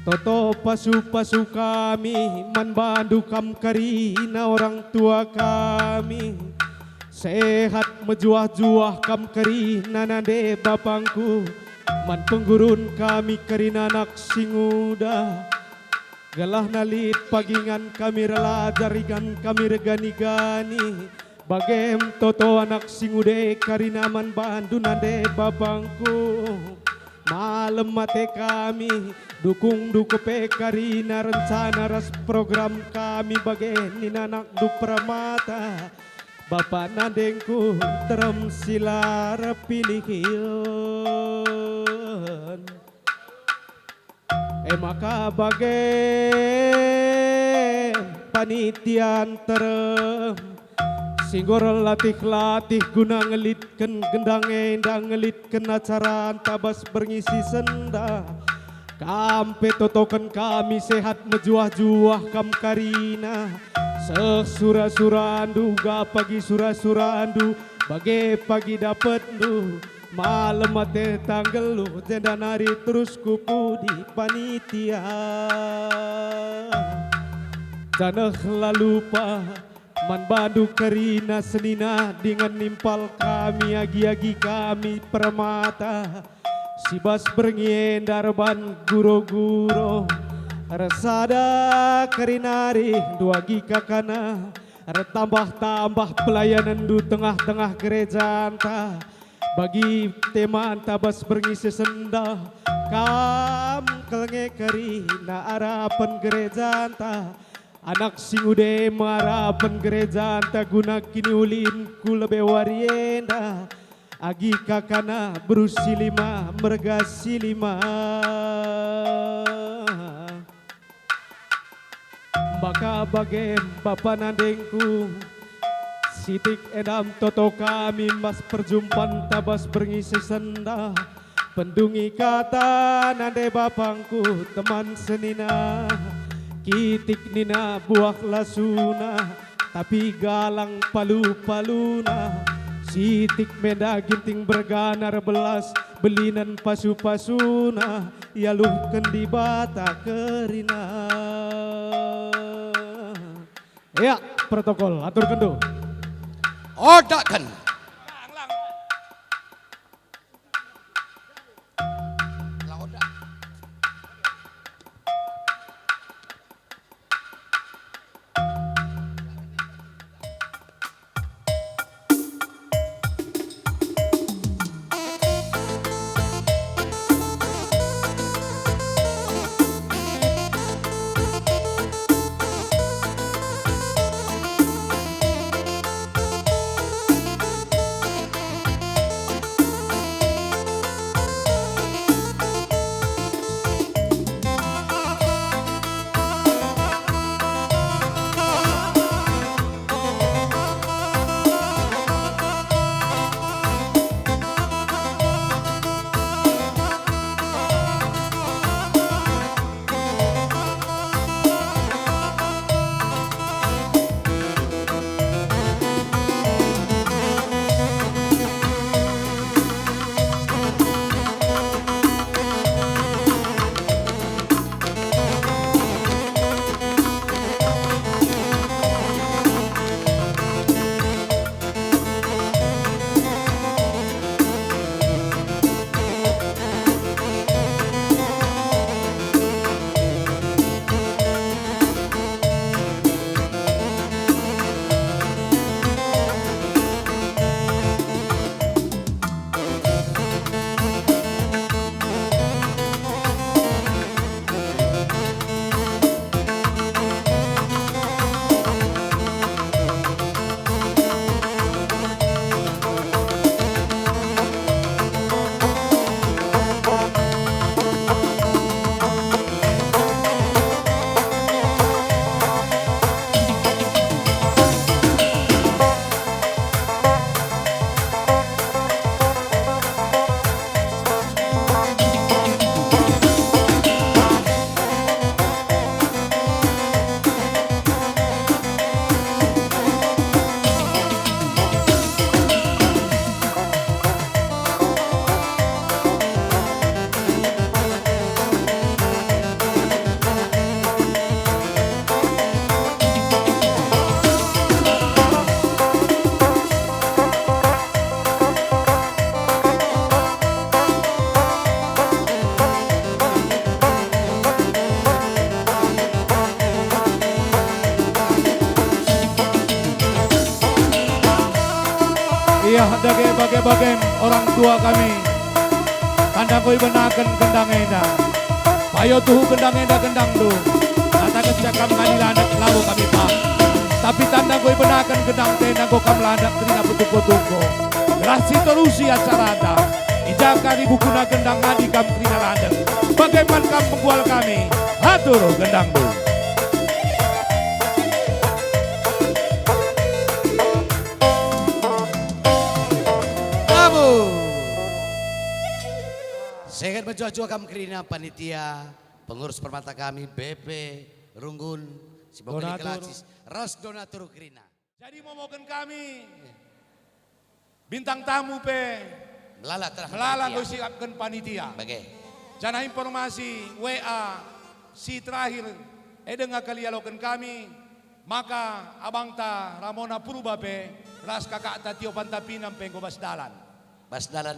Toto pasu-pasu kami man bandu kam karina orang tua kami. Sehat mejuah-juah kam kerina nande bapangku, man penggurun kami kerina anak si nguda. Gelahna lit pagingan kami erlajar, ingan kami ergani-gani, Bagem toto anak si ngude karina man bandu nande bapangku. Malem ate kami, dukungndu kepe karina rencana ras program kami bage nina anakndu Permata. Bapa nandengku terem si la erpilihen. E maka bage panitia nterem si enggo erlatih-latih guna ngelitken gendang enda, ngelitken acaranta bas berngi si sendah. Kam pe totoken kami sehat mejuah-juah kam karina. Seh sura-surandu, uga pagi sura-surandu, bage pagi dapetndu. Malem ate tanggeluh jenda nari terus ku pudi panitia. Janah la lupa man bandu kerina senina dingen nimpal kami agi-agi kami Permata. Si bas berngi enda erban guro-guro ersada kerinari nduagi kakana. Ertambah-tambah pelayanenndu tengah-tengah gerejanta. Bagi temanta bas berngi si sendah, kam kal nge kerina arapen gerejanta. Anak si ngude me arapen gerejanta guna kiniulin ku lebe wari enda. Agi kakana beru si lima, merga si lima. Maka bage bapa nandengku, sitik endam toto kami mas perjumpanta bas berngi si sendah. Pendungi kata nande bapangku teman senina, kitik nina buah lasuna, tapi galang palu-paluna. Sitik menda ginting berganar belas, belinen pasu-pasuna, ialuhken Dibata kerina. Ya, protokol, aturkenndu. Odakken. Iya, dage bage-bagem orang tua kami. Tanda enggo ibenaken gendang enda. Payo tuhu gendang enda gendangndu. Katakenca kam ngadi landek labo kami paham. Tapi tanda enggo ibenaken gendang enda enggo kam landek kerina petuko-tuko. Gelah siterusi acaranta. I ja kari bukuna gendang ngadi kam kerina landek. Bage man kam penggual kami. Atur gendangndu. Abu. Sehat mejuah-juah kam kerina panitia, pengurus permata kami, B P, Runggun, si boga Donatur. Nikolasis, ras donatur kerina. Jadi momoken kami, bintang tamu pe melala tah melala panitia. Enggo siapken panitia. Bage. Janah informasi W A si terakhir, e denga kal ialoken kami, maka abangta Ramona Purba pe ras kakakta Tio Pantapinem pe enggo bas dalan. Bas dalan?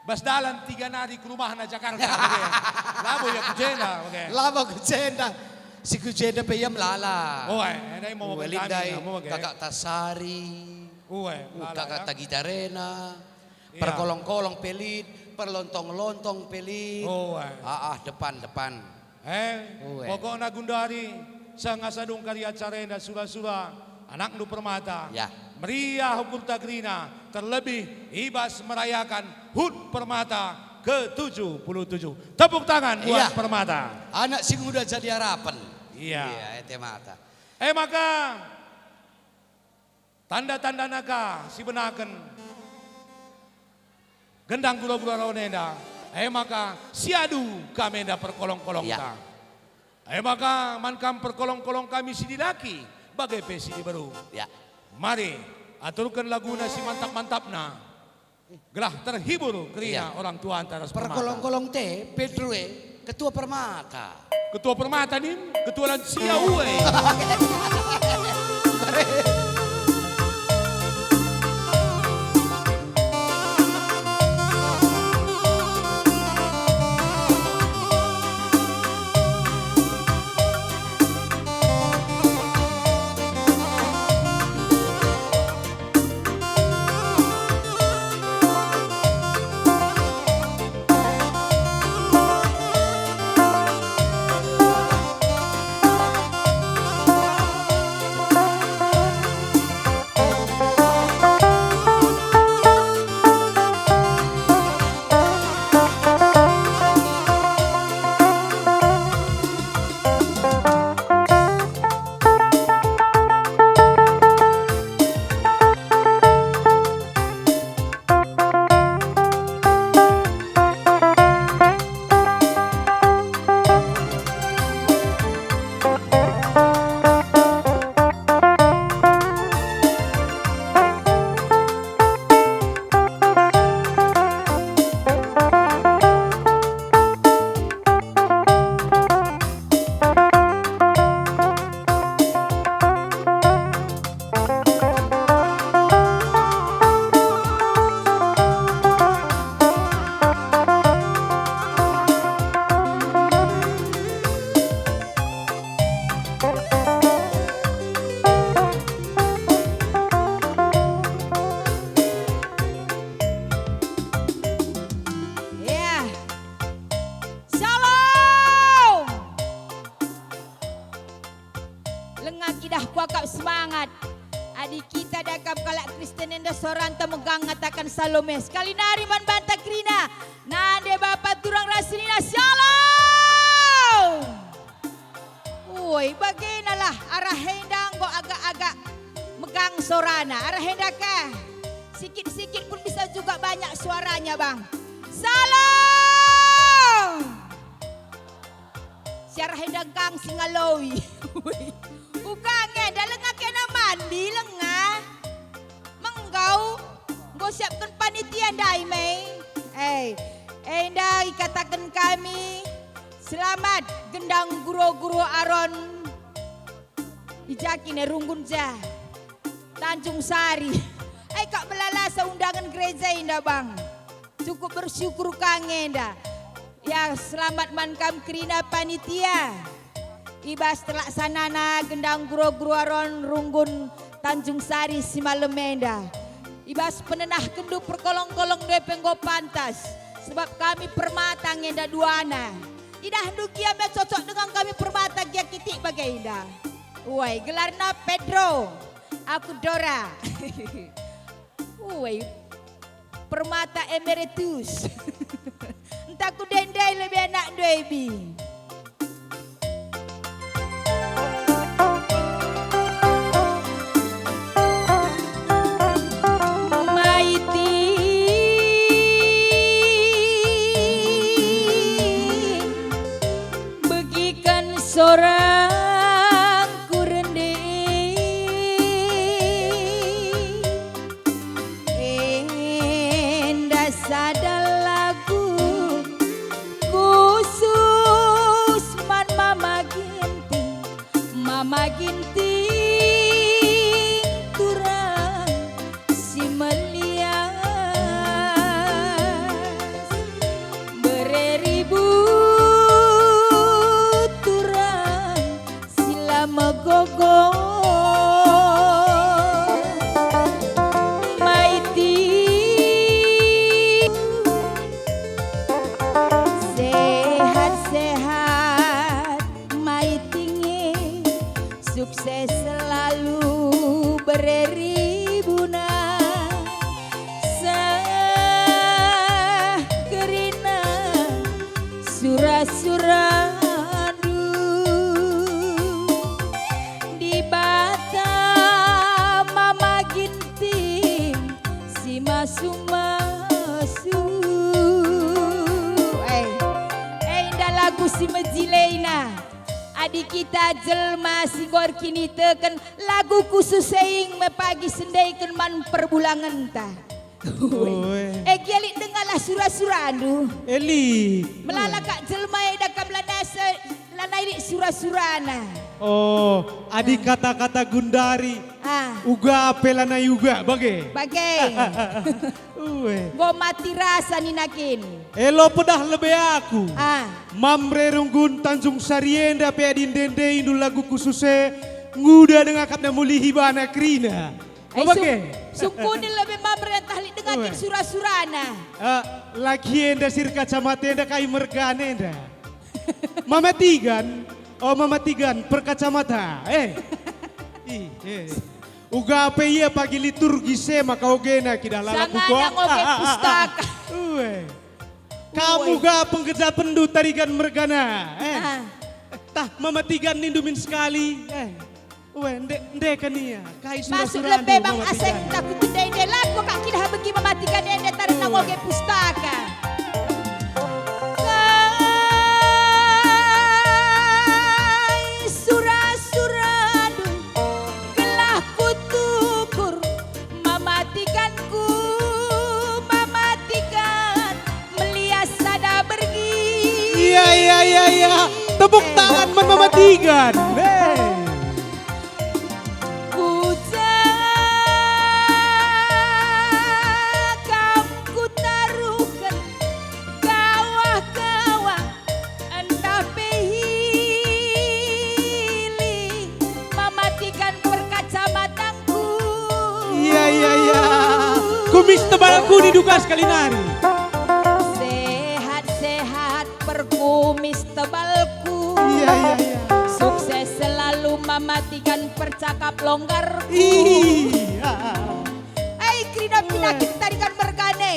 Bas dalan tiga nari ku rumahna Jakarta, bage. Labo ia ku jenda, bage. Labo ku jenda. Si ku jenda pe ia melala. Oh, eh, enda imomoken kami, Lindai, kamu, bage. Kakakta Sari. Uwe, uh, melala, kakakta ya. Gitarena. Iya. Perkolong-kolong pe lit, perlontong-lontong pe lit. Oh, eh. Ah, ah, depan, depan. Eh, uwe. Pokokna gundari, seh ngasa dung kari acara enda sura-sura, anakndu permata. Ya. Meriah ukurta kerina, terlebih i bas merayakan hut permata ke tujuh puluh tujuh. Tepuk tangan buat, iya, permata. Anak si nguda jadi harapen. Iya. Iya, ete mata. Eh, maka tanda-tandana ka si benaken gendang gura-gura ron enda, e maka siadu kam enda perkolong-kolongta. Ya. E maka man kam perkolong-kolong kami si dilaki, bage pe si diberu. Ya. Mari, aturken laguna si mantap-mantapna, gelah terhibur kerina, iya, orang tuanta ras permata. Perkolong-kolong te, Pedro e, ketua permata. Ketua permata nin, ketua lansia ue. Ya. Shalom. Langa kidah kuakap semangat. Adi kita dakap kalak Kristen enda soranta megang ngataken Salome. Sekali nari man banta kerina. Nande bapa turang ras senina. Shalom. Woi, bagenalah arah enda enggo agak-agak megang sorana. Arah enda kah? Sikit-sikit pun bisa juga banyak suaranya, Bang. Shalom. Siarah enda engkang si ngaloi. Uga nge, enda lenga kena mandi, lenga. Menggau, enggo siapken panitia ndai me. Eh, enda ikataken kami, selamat gendang guro-guro Aron. I ja kin e Runggun ja. Tanjung Sari. Eh, kak melala seundangan gereja enda, Bang. Cukup bersyukur ka nge enda. Ya, selamat man kam kerina panitia. I bas terlaksanana gendang guro-guro Aron Runggun Tanjung Sari si malem enda. I bas penenahkenndu perkolong-kolong ndai pe enggo pantas, sebab kami permata nge enda duana. Idahndu gia me cocok dengan kami permata gia kitik bage enda. Uai, gelarna Pedro, aku Dora. Uai, permata emeritus. Ntah ku ndai-ndai lebe anakndu Ebi. Mai ting, begiken sorangku rende. Enda sada lagu khusus man Mama Ginting, Mama Ginting turang si melias, bere ribut turang si la megogo. Mai ting, sehat-sehat, mai ting e, sukses selalu, bere ribuna. Seh kerina sura-surandu. Dibata Mama Ginting si masu-masu. Eh, eh, enda lagu si mejilena. Adi kita jelma si enggo erkiniteken, lagu khusus e ing me pagi sendaiken man perbulangenta. Ue. E gia lit dengalah sura-surandu. E lit. Melala kak jelma enda kam lanai se, lanai lit sura-surana. Oh, adi kata-kata gundari. Ah. Uga pe lanai uga, bage? Bage. Ue. Enggo mati rasa nina kin. Elo pedah lebe aku. Ah. Mamre Runggun Tanjung Sari enda pe adi ndendeindu lagu khusus e, nguda denga kap na mulihi bana kerina. Ai, bage? Sung-, sungkunen lebe Mamre ntah lit denga kin sura-surana. Eh, laki enda si erkacamata enda kai mergana enda? Mama Tigan, oh, Mama Tigan perkacamata, eh. Ih, eh. Uga pe ia pagi liturgi se maka ogena kidah lalap. Sangana ngoge pustaka. Ue. Kam uga pengkejapenndu Tarigan mergana, eh. Ah. Tah, Mama Tigan nindu min sekali, eh. Ue, nde, nde kan ia. Kai sura-surandu, lebe bang Mama Tigan. Aseng, tapi ku ndai-ndai lagu kak kidah begi Mama Tigan enda tarina ngoge pustaka. Kai sura-surandu, gelah kutukur, Mama Tiganku, Mama Tigan, melias sada bergi. Iya, iya, iya, iya. Tepuk tangan man Mama Tigan. Hey. Ku ja kam kutaruhken kawah-kawah. Ntah pe hiling Mama Tigan perkacamatangku. Iya, iya, iya. Kumis tebalku diduga sekali nari. Sehat-sehat perkumis tebalku. Iya, iya, iya. Sukses selalu Mama Tigan percakap longgarku. Iya. Ai, kerina penyakit Tarigan mergana.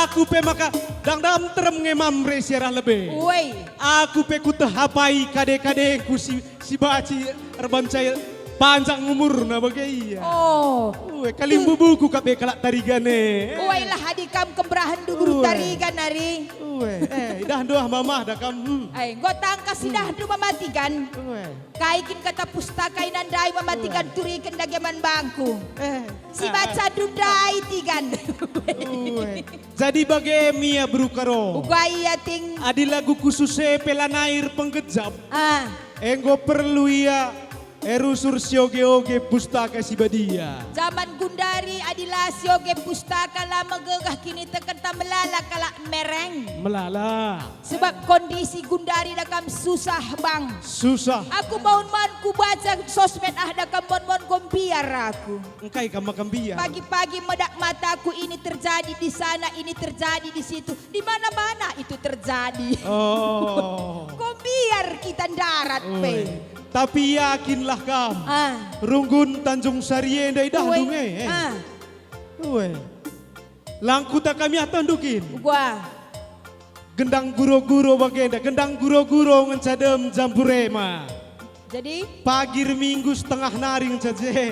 Aku pe maka dangdang terem nge Mamre si arah lebe. Woi. Aku pe kutehapai kade-kadengku si, si banci erbanca panjang umurna bage ia. Oh. Ue, kalimbubuku kap e kalak Tarigan e. Woi lah adi kam kemberahenndu guru Tarigan nari. Ue, eh, idahndu ah mamah da kam. Hmm. Ai, enggo tangkas idahndu Mama Tigan. Ue. Kai kin kata pustaka ina ndai Mama Tigan turiken dage man bangku. Eh. Si bacandu ndai Tigan. Ue. Jadi bage me ia beru Karo. Uga ia ting. Adi lagu khusus e pe lanai erpenggejap. Ah. Enggo perlu ia E rusur sioge-oge Pustaka Si Badia. Jaman gundari adi la sioge Pustaka la megegeh kinitekenta, melala kalak mereng. Melala. Sebab kondisi gundari dakam susah, Bang. Susah. Aku maun-maun kubaca sosmed ah dakam mon-mon enggo mbiar aku. Engkai kam maka mbiar? Pagi-pagi medak mataku, ini terjadi di sana, ini terjadi di situ. Di mana-mana itu terjadi. Oh. Enggo mbiar kita ndarat pe. Ue. Tapi yakinlah kam. Ah. Runggun Tanjung Sari enda idahndu nge, eh. Ah. Ue. Lang kuta kami atahndu kin. Gua. Gendang guro-guro bagenda, gendang guro-guro ngenca dem jambu rema. Jadi? Pagi riminggu setengah nari ngenca je.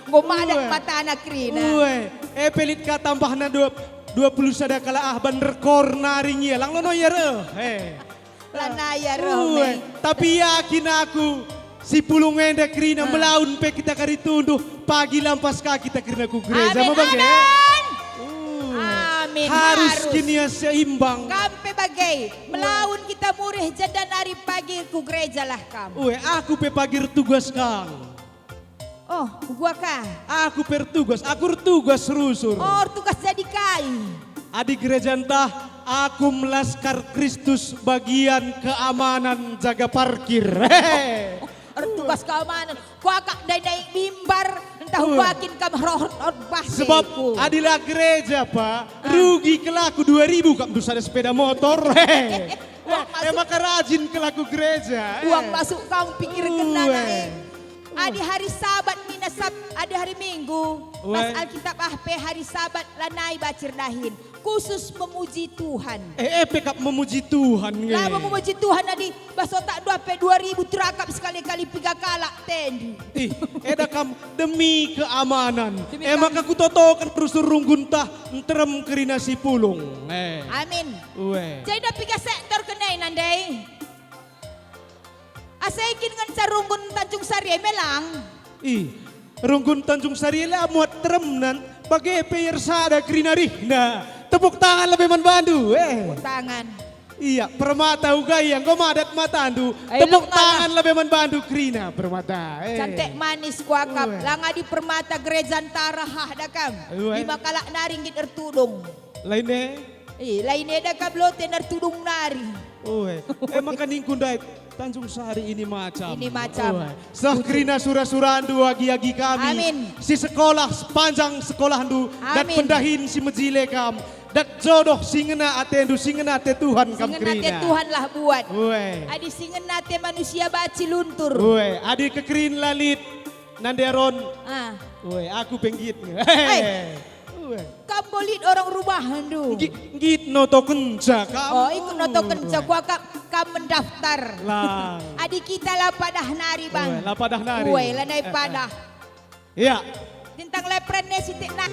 Enggo madat matana kerina. Ue, e pe lit ka tambahna dua, dua puluh sada kalak ah ban rekor nari ngia. Lang lono ia reh. Eh. Lanai ia reh. Ue, me. Tapi yakin aku, si pulung enda kerina melaun pe kita kari tunduh, pagi lampas ka kita kerina ku gereja. Amin, ma bage? Amin. Uh. Amin, harus harus. Kin ia seimbang. Kam pe bage, melaun kita murih jenda nari pagi ku gereja lah kam. Ue, aku pe pagi ertugas kang. Oh, gua ka. Aku pe ertugas, aku ertugas rusur. Oh, ertugas jadi kai? Adi gereja ntah, aku melaskar Kristus bagian keamanan jaga parkir. Hehe. Ertugas keamanan. Kuakap ndai-ndai mimbar, ntah kuakin kam roh-roh bah. Sebab adi la gereja, Pak, rugi kelaku dua ribu kap ndu sada sepeda motor. Hehe. Uang masuk. E maka rajin kelaku gereja, eh. Uang masuk kau pikirken nai. Adi hari Sabat mina Sab-, adi hari Minggu, bas Alkitab ah pe hari Sabat lanai bacir dahin. Khusus memuji Tuhan. Eh, eh, pe kap memuji Tuhan nge. La memuji Tuhan adi bas otak dua pe dua ribu terakap sekali-kali piga kalak tendu. Ih, eda kam demi keamanan. Demi keamanan. E maka kutotoken rusur runggun ntah nterem kerina si pulung. Eh. Amin. Ue. Jadi piga sektor kenai nandai? Asa ikin ngenca runggun Tanjung Sari e melang. Ih, runggun Tanjung Sari e la muat teremnan, bage pe ersada kerina rihna. Tepuk tangan lebe man bandu, eh. Tepuk tangan. Iya, permata uga ia, enggo madat matandu. Tepuk tangan lebe man bandu kerina, permata, eh. Cantik manis kuakap, lang adi permata gereja ntara hah dakam. Ue. Lima kalak nari nggit ertudung. Lain e? Eh, lain eda kap lote nertudung nari. Ue, e maka ningku ndai, Tanjung Sari ini macam. Ini macam. Ue. Seh kerina sura-surandu agi-agi kami. Amin. Si sekolah sepanjang sekolahndu, dat pendahin si mejile kam, dat jodoh si ngena atendu, si ngena ate Tuhan kam kerina. Si ngena ate Tuhan lah buat. Ue. Adi si ngena ate manusia banci luntur. Ue, adi kekerin la lit, nande Aron. Ah. Ue, aku pe nggit. Eh. Ue. Kam enggo lit orang rumahndu. Nggit, nggit notokenca kam. Oh, ikut notokenca, kuakap kam mendaftar. Lang. Adi kita la padah nari, Bang. Ue, la padah nari. Ue, lanai padah. Iya. Tentang lepren ne sitik nak.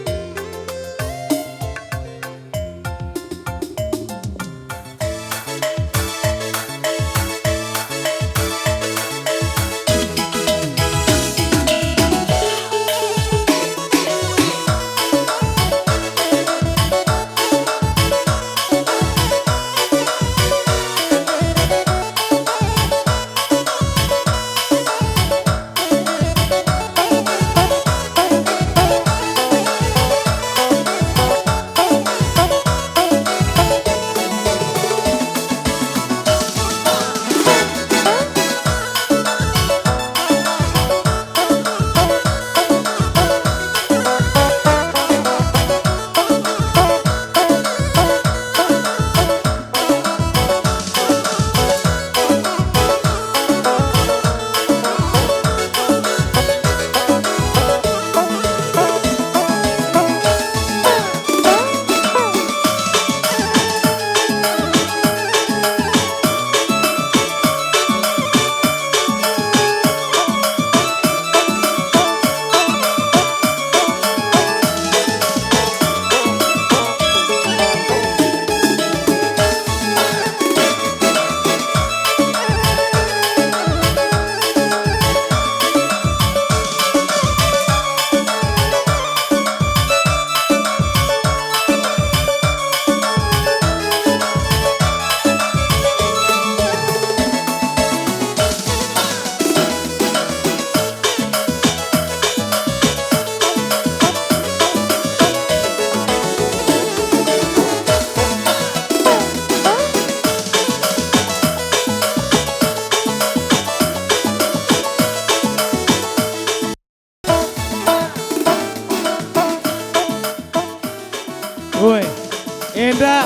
Enda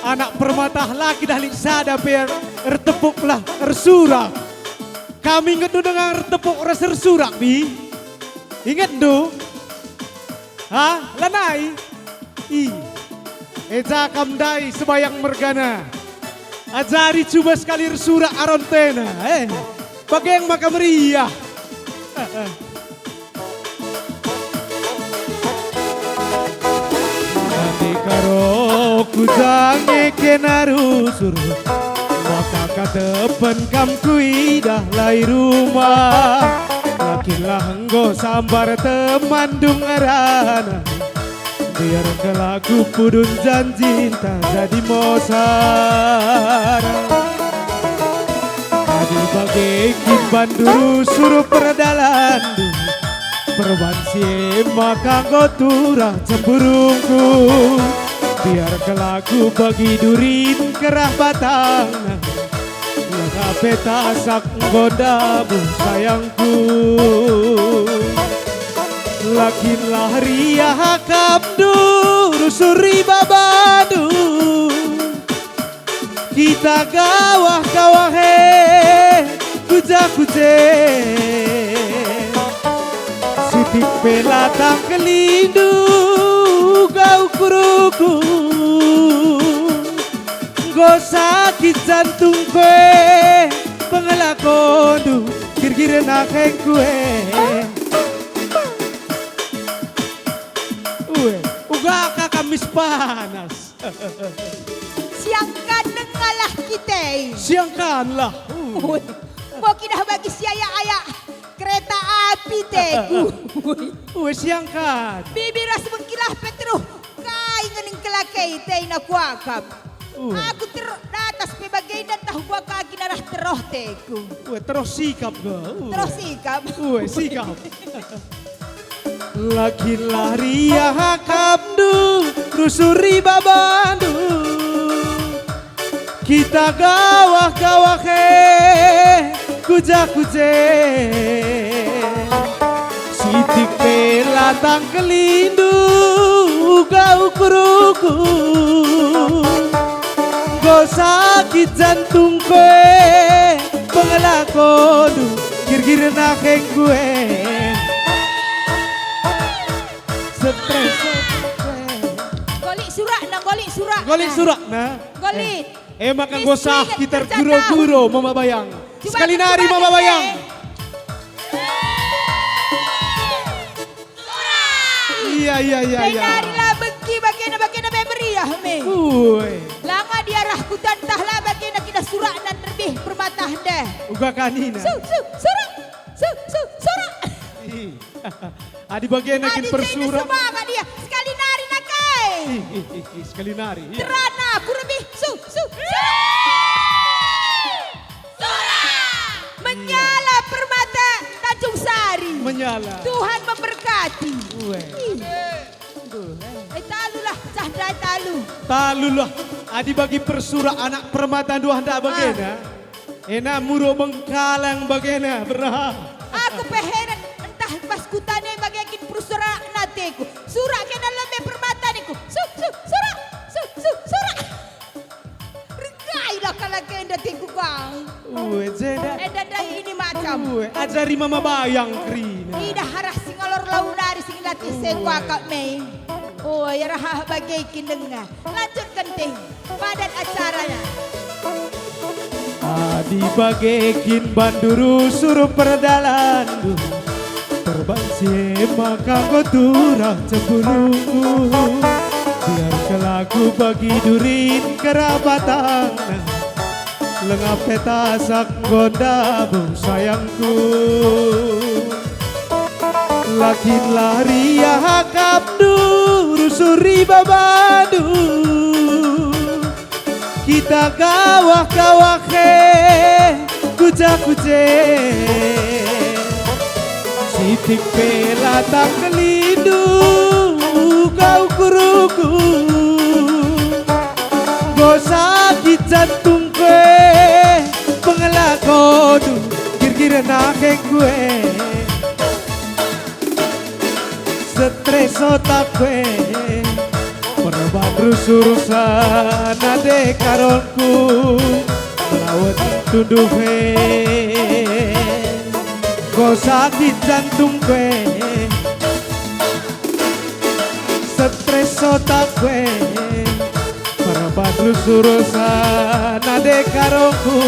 anak permata la kin lit sada pe ertepuklah ersurak. Kam ingetndu denga ertepuk ras ersurak, Bi? Ingetndu? Ha? Lanai? I. E ja kam ndai sebayang mergana. Ajari cuba sekali ersurak arontena. Eh, bage maka meriah. Nande karo ku jange kena rusur, maka katepen kam kuidah lai rumah. Lakinlah enggo sambar temanndu ngerana, biar kelaku pudun janjinta jadi mosar. Adi bage kin bandu rusur perdalanndu, perban si e maka enggo turah cemburungku. Biar kelaku bagi durin kerah batangna, langa pe tasak enggo ndabuh sayangku. Lakinlah riah akapndu rusur i babandu. Kita gawah-gawah e, kuja-kuje. Sitik pe la tangkelindu uga ukurku. Enggo sakit jantungku e, pengelakondu, girgiren ahengku e. Ue, uga ka kamis panas. Siangkan dengalah kita. Siangkanlah. Ui, enggo kidah bagi si ayak-ayak kereta api teku. Ui. Ue, siangkan. Bibi ras bengkilah Petrus, kai ngening kelakei tei na kuakap. Ue. Aku teruk datas pe bagenda ntah kuakaki narah teroh teku. Ue, teroh sikap ke. Ue. Teroh sikap. Ue, sikap. Lakinlah riah akapndu, rusur i babandu. Kita gawah-gawah e, kuja-kuje. Sitik pe la tangkelindu uga ukurku. Enggo sakit jantungku e, pengelakondu, girgiren ahengku e. Stres. Golik surakna, golik surakna. Golik surakna. Golik. Eh, eh, maka enggo sah kita guro-guro Mama Bayang. Sekali nari Mama Bayang. Iya, iya, iya, iya. Nari la bengki bagena, bagena be meriah me. Ui. Langa diarah kuta ntah la bagena kita surakna nerbih permatah ndeh. Uga kanina. Su, su, surak. Su, su, surak. Ih. Adi bagena kin persurak. Semangat dia. Sekali nari nakai. Ih, ih, ih, ih, sekali nari. Ih. Terana, kuremih. Su, su, surak. Surak. Menyala permata Tanjung Sari. Menyala. Tuhan memberkati. Ue. Ih. Aduh, eh. Eh, talulah, cah ndai talu. Talulah. Adi bagi persurak anak permata nduah ndak bagena. Ah. Ena muro bengkalang bagena, beraha. Aku pe heran, ntah pas kutane bage kin persurakna teku. Surak kena lebe permata niku. Su, su, surak. Su, su, surak. Rikailah kalak enda teku kang. Ue, jenda. Enda ndai ini macam. Ue, ajari Mama Bayang kerina. Idah arah si ngalor lau nari si ngelatih seko akap me. Ue, arah bage kin denga. Lanjutken teh. Padan acarana. Adi bage kin bandu rusur perdalanndu, perban si e maka enggo turah cembulungku. Biar kelaku bagi durin kerabatangna, langa pe tasak enggo ndabuh sayangku. Lakinlah riah akapndu rusur i babandu. Kita gawah-gawah e, kuja-kuje. Sitik pe la tangkelindu uga ukurku. Enggo sakit jantungku e, pengelakondu, girgiren ahengku e. Stres otakku e, perban Rusur sana de karonku, lawet tunduh e. Enggo sakit jantungku e, stres otakku e, perbat rusur sana de karonku,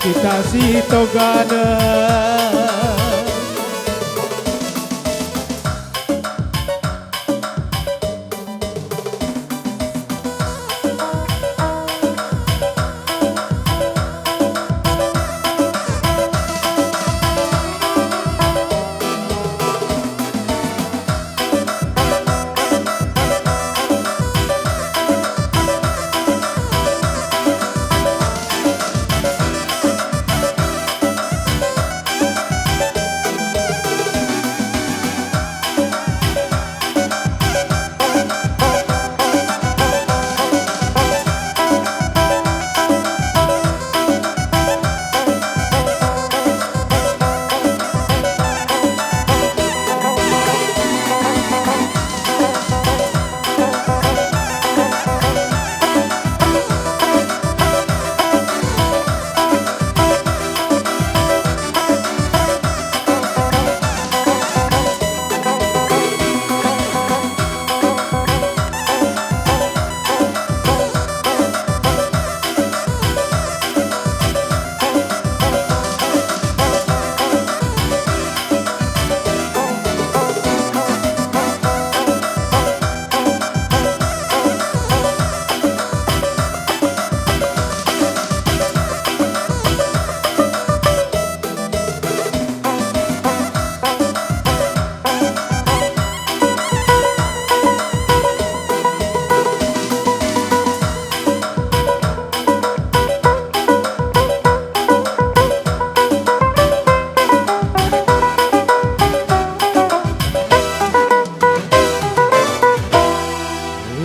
kita si togana.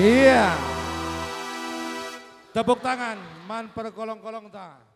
Iya. Tepuk tangan man perkolong-kolongta.